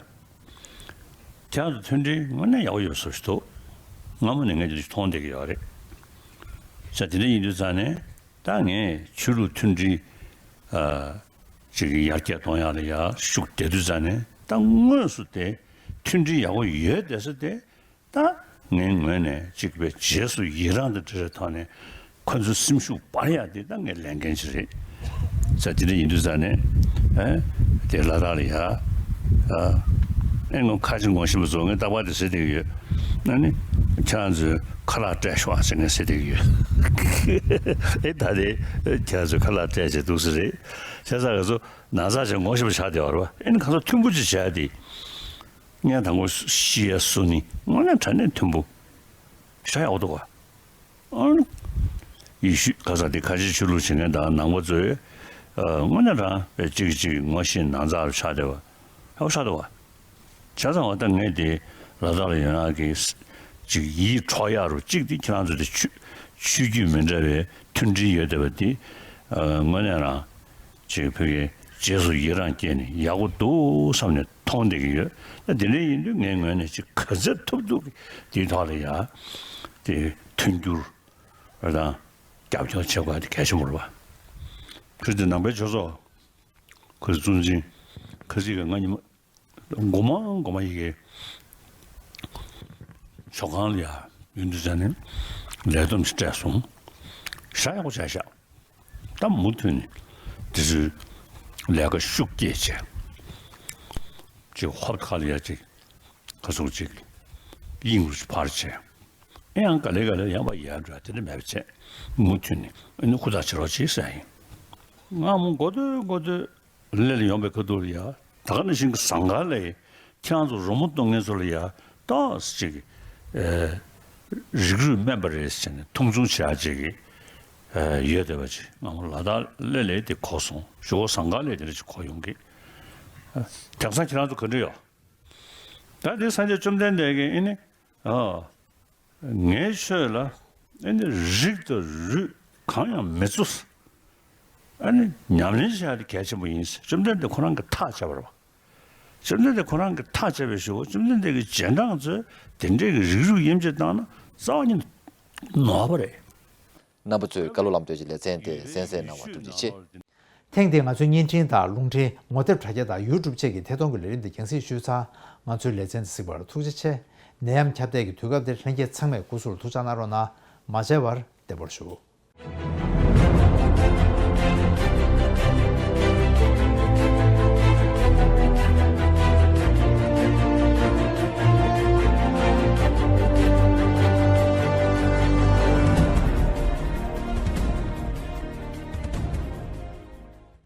ཁྱེད་རང་ཚོ་མཐུན་སྒྲིལ་དངོས་གནས་ཡག་པོ་ཡོད་བཟོ་ཞིག་འདུག་སྔ་མོ་ནས་ངས་དེ་འདྲ་ཞིག་མཐོང་བསྡད་ཀྱི་ཡོད་རེད། ས་དེ་འདྲ་ཡིན་དུས་ཙང་ནས་ད་ངས་ཆོས་ལུགས་མཐུན་སྒྲིལ་ཨ་ཅིག་ཡར་རྒྱས་གཏོང་ཡག་ལ་ཡ་ཤུགས་རྒྱག་དུས་ཙང་ནས་ད་དངོས་སུ་དེ་མཐུན་སྒྲིལ་ཡག་པོ་ཡོད་བསྡད་ས་དེ་ད་ངའི་ངོས་ནས་ཅིག་པའི་རྗེས་སུ་ཡི་རང་དང་འབྲེལ་བའི་ཐོག་ནས་ཁོ་ཚོའི་སེམས་ཤུགས་སྤར་ཡག་དེ་ད་ངའི་ལས་འགན་ཅིག་རེད། ས་དེ་འདྲ་ཡིན་དུས་ཙང་ནས་ཨེ་དེ་ལ་དྭགས་ལ་ཡ་ཨ་ཨེ་ངོ་ཁ་ཆེ་ངོ་ཤེས་པ་ཚོ་ངས་རྟག་པར་དེ་ཟེར་བསྡད་ཀྱི་ཡོད། ཨ་ནི་ཁྱེད་རང་ཚོས་ཁ་ལག་སྤྲད་ཤོག་ཟེར་ངས་ཟེར་བསྡད་ཀྱི་ཡོད། ཨེ་ད་དེ་ཁྱེད་རང་ཚོས་ཁ་ལག་སྤྲད་བྱས་འདུག་ས་རེད། བྱས་ཙང་ང་ཚོ་ན་ཚ་ཅིག་ངོ་ཤེས་པ་ཆགས་བསྡད་པ་རེད་བ། ཨེ་ནི་ཁ་སང་མཐུན་པོ་ཅིག་བྱས་ཏེ་ངས་དང་པོ་ཤི་ཡ་སུ་ནི་དངོས་གནས་དྲང་གནས་མཐུན་པོ་ཞེ་དྲག་ཡག་པོ་འདུག་བ། ཨ་ནི་ཡེ་ཤུ་ག་ས་དེ་ཁ་ཆེ་ཆོས་ལུགས་བྱེད་མཁན་དང་ནང་པ་ཚོས་ཨ་དངོས་གནས་རང་དཔེ་གཅིག་གིས་གཅིག་ངོ་ཤེས་ནང་ཚགས་རུ་ཆགས་བསྡད་པ་ཧ་གོ་ཆགས་འདུག་བ། བྱས་ཙང་བ་ད་ངས་དེ་ལ་དྭགས་ལ་ཡོད་ན་གི་ཅིག་ཡིད་འཕྲོག་ཡག་རུ་གཅིག་དེ་ཁྱེད་རང་ཚོ་དེ་ཆོས་ཆོས་བརྒྱུད་མི་འདྲ་བའི་མཐུན་སྒྲིལ་ཡོད་བསྡད་པ་དེ་ཨ་དངོས་གནས་རང་ཅིག་ཕ་གིའི་རྗེས་སུ་ཡི་རང་སྐྱེས་ནས་ཡག་པོ་འདུག་བསམ་ནས་མཐོང་བསྡད་ཀྱི་ཡོད། ད་དེ་འདྲ་ཡིན་དུས་ངའི་ངོས་ནས་ཅིག་ག་ཚོད་ཐུབ་ཐུབ་ཀྱིས་དེའི་ཐོག་ལ་ཡ་དེ་མཐུན་འགྱུར་དང་རྒྱབ་སྐྱོར་བྱེད་དགོས་པ་དེ་གལ་ཆེན་པོ་རེད་བ། ཁ་ཅིག་ནང་པའི་ཆོས་ཚོགས་ཁ་ཅིག་གཙུག་ཆེན་ཁ་ཅིག་གིས་ང་ཉི་མ་མགོ་མ་མགོ་མ་ཡི་གེ་ཇོ་ཁང་ལ་ཡ་ཡོང་དུས་ཙང་ནས་ལས་བསྡོམས་ཤིག་སྤྲད་སོང་། ཞེ་དྲག་ཡག་པོ་བྱས་ཤག་ད་མུ་མཐུད་ནས་དེ་ཚོའི་ལས་ཀ་ཤུགས་བསྐྱེད་བྱས། ཅིག་ཧོབ་ཁ་ལ་ཡ་ཅིག་ཁ་སོགས་ཅིག་དབྱིངས་རུ་ཅིག་ཕར་བྱས། ཨེ་ཡང་ག་ལེ་ག་ལེ་ཡང་བ་ཡར་འགྲོ་དེ་འདྲ་མེད་པ་བྱས། མུ་མཐུད་ནས་ཨ་ནི་ཧུར་ཐག་བྱེད་རོགས་བྱེད་ཟེར་ཡིན། སྔ་མོ་འགོ་སྟོད་འགོ་སྟོད་ལས་ལ་ཡོང་པའི་ཁ་ཐུག་ལ་ཡ་ད་ག་ནང་བཞིན་གྱི་ཟངས་དཀར་ལས་ཁྱེད་རང་ཚོ་རོལ་མོ་གཏོང་མཁན་ཚོ་ལ་ཡ་ཏོག་ཙམ་ཅིག་ཨེ་རིགས་རུས་དམན་པ་རེད་ཟེར་ནས་མཐོང་ཆུང་བྱེད་ཡག་ཅིག་གི་ཨེ་ཡོད་བསྡད་པ་ཅིག་སྔ་མོ་ལ་དྭགས་ལས་ལས་དེ་གོ་སོང་། ཞོགས་ཟངས་དཀར་ལས་དེ་འདྲ་ཅིག་གོ་ཡོང་གི། ཨ་དེང་སང་ཁྱེད་རང་ཚོ་ག་འདྲ་ཡོད། ད་དེ་སངས་རྒྱས་བཅོམ་ལྡན་འདས་ཀྱིས་ཨེ་ནི་ཨ། ངའི་ཆོས་ལ་ཨེ་ནི་རིགས་དང་རུས་གང་ཡང་མི་བཙུགས། ཨ་ནི་ཉམས་ལེན་བྱ་ཡག་དེ་གལ་ཆེན་པོ་ཡིན་ཟེར་བཅོམ་ལྡན་འདས་ཁོ་རང་གིས་ཐག་བཅད་པ་རེད་བ། བཅོམ་ལྡན་འདས་ཁོ་རང་གིས་ཐག་བཅད་པའི་གཞུག་གུ་བཅོམ་ལྡན་འདས་ཀྱི་རྗེས་འབྲང་ཚོས་དེ་འདྲའི་གི་རིགས་རུས་དབྱེ་འབྱེད་བཏང་ན་རྩ་བ་ཉིད་ནོར་བ་རེད། རྣམ་པ་ཚོས་བཀའ་སློབ་ལམ་སྟོན་གྱི་ལེ་ཚན་དེ་གསན་གཟིགས་གནང་བར་ཐུགས་རྗེ་ཆེ། ཐེངས་འདིའི་ང་ཚོའི་བརྙན་འཕྲིན་དང་རླུང་འཕྲིན་ངོ་དེབ་དྲ་རྒྱ་དང་ཡུ་ཊུབ་བཅས་ཀྱི་ཐད་གཏོང་གི་ལས་རིམ་འདི་རྒྱང་སྲིང་ཞུས་ཚར། ང་ཚོའི་ལེ་ཚན་འདི་གཟིགས་པར་ཐུགས་རྗེ་ཆེ། ནད་ཡམས་ཁྱབ་གདལ་གྱི་དུས་སྐབས་འདིར་ལྷན་རྒྱས་ཚང་མས་སྐུ་གཟུགས་ལ་ཐུགས་ཅག་གནང་རོགས་གནང་། མ་མཇལ་བར་བདེ་པོར་བཞུགས།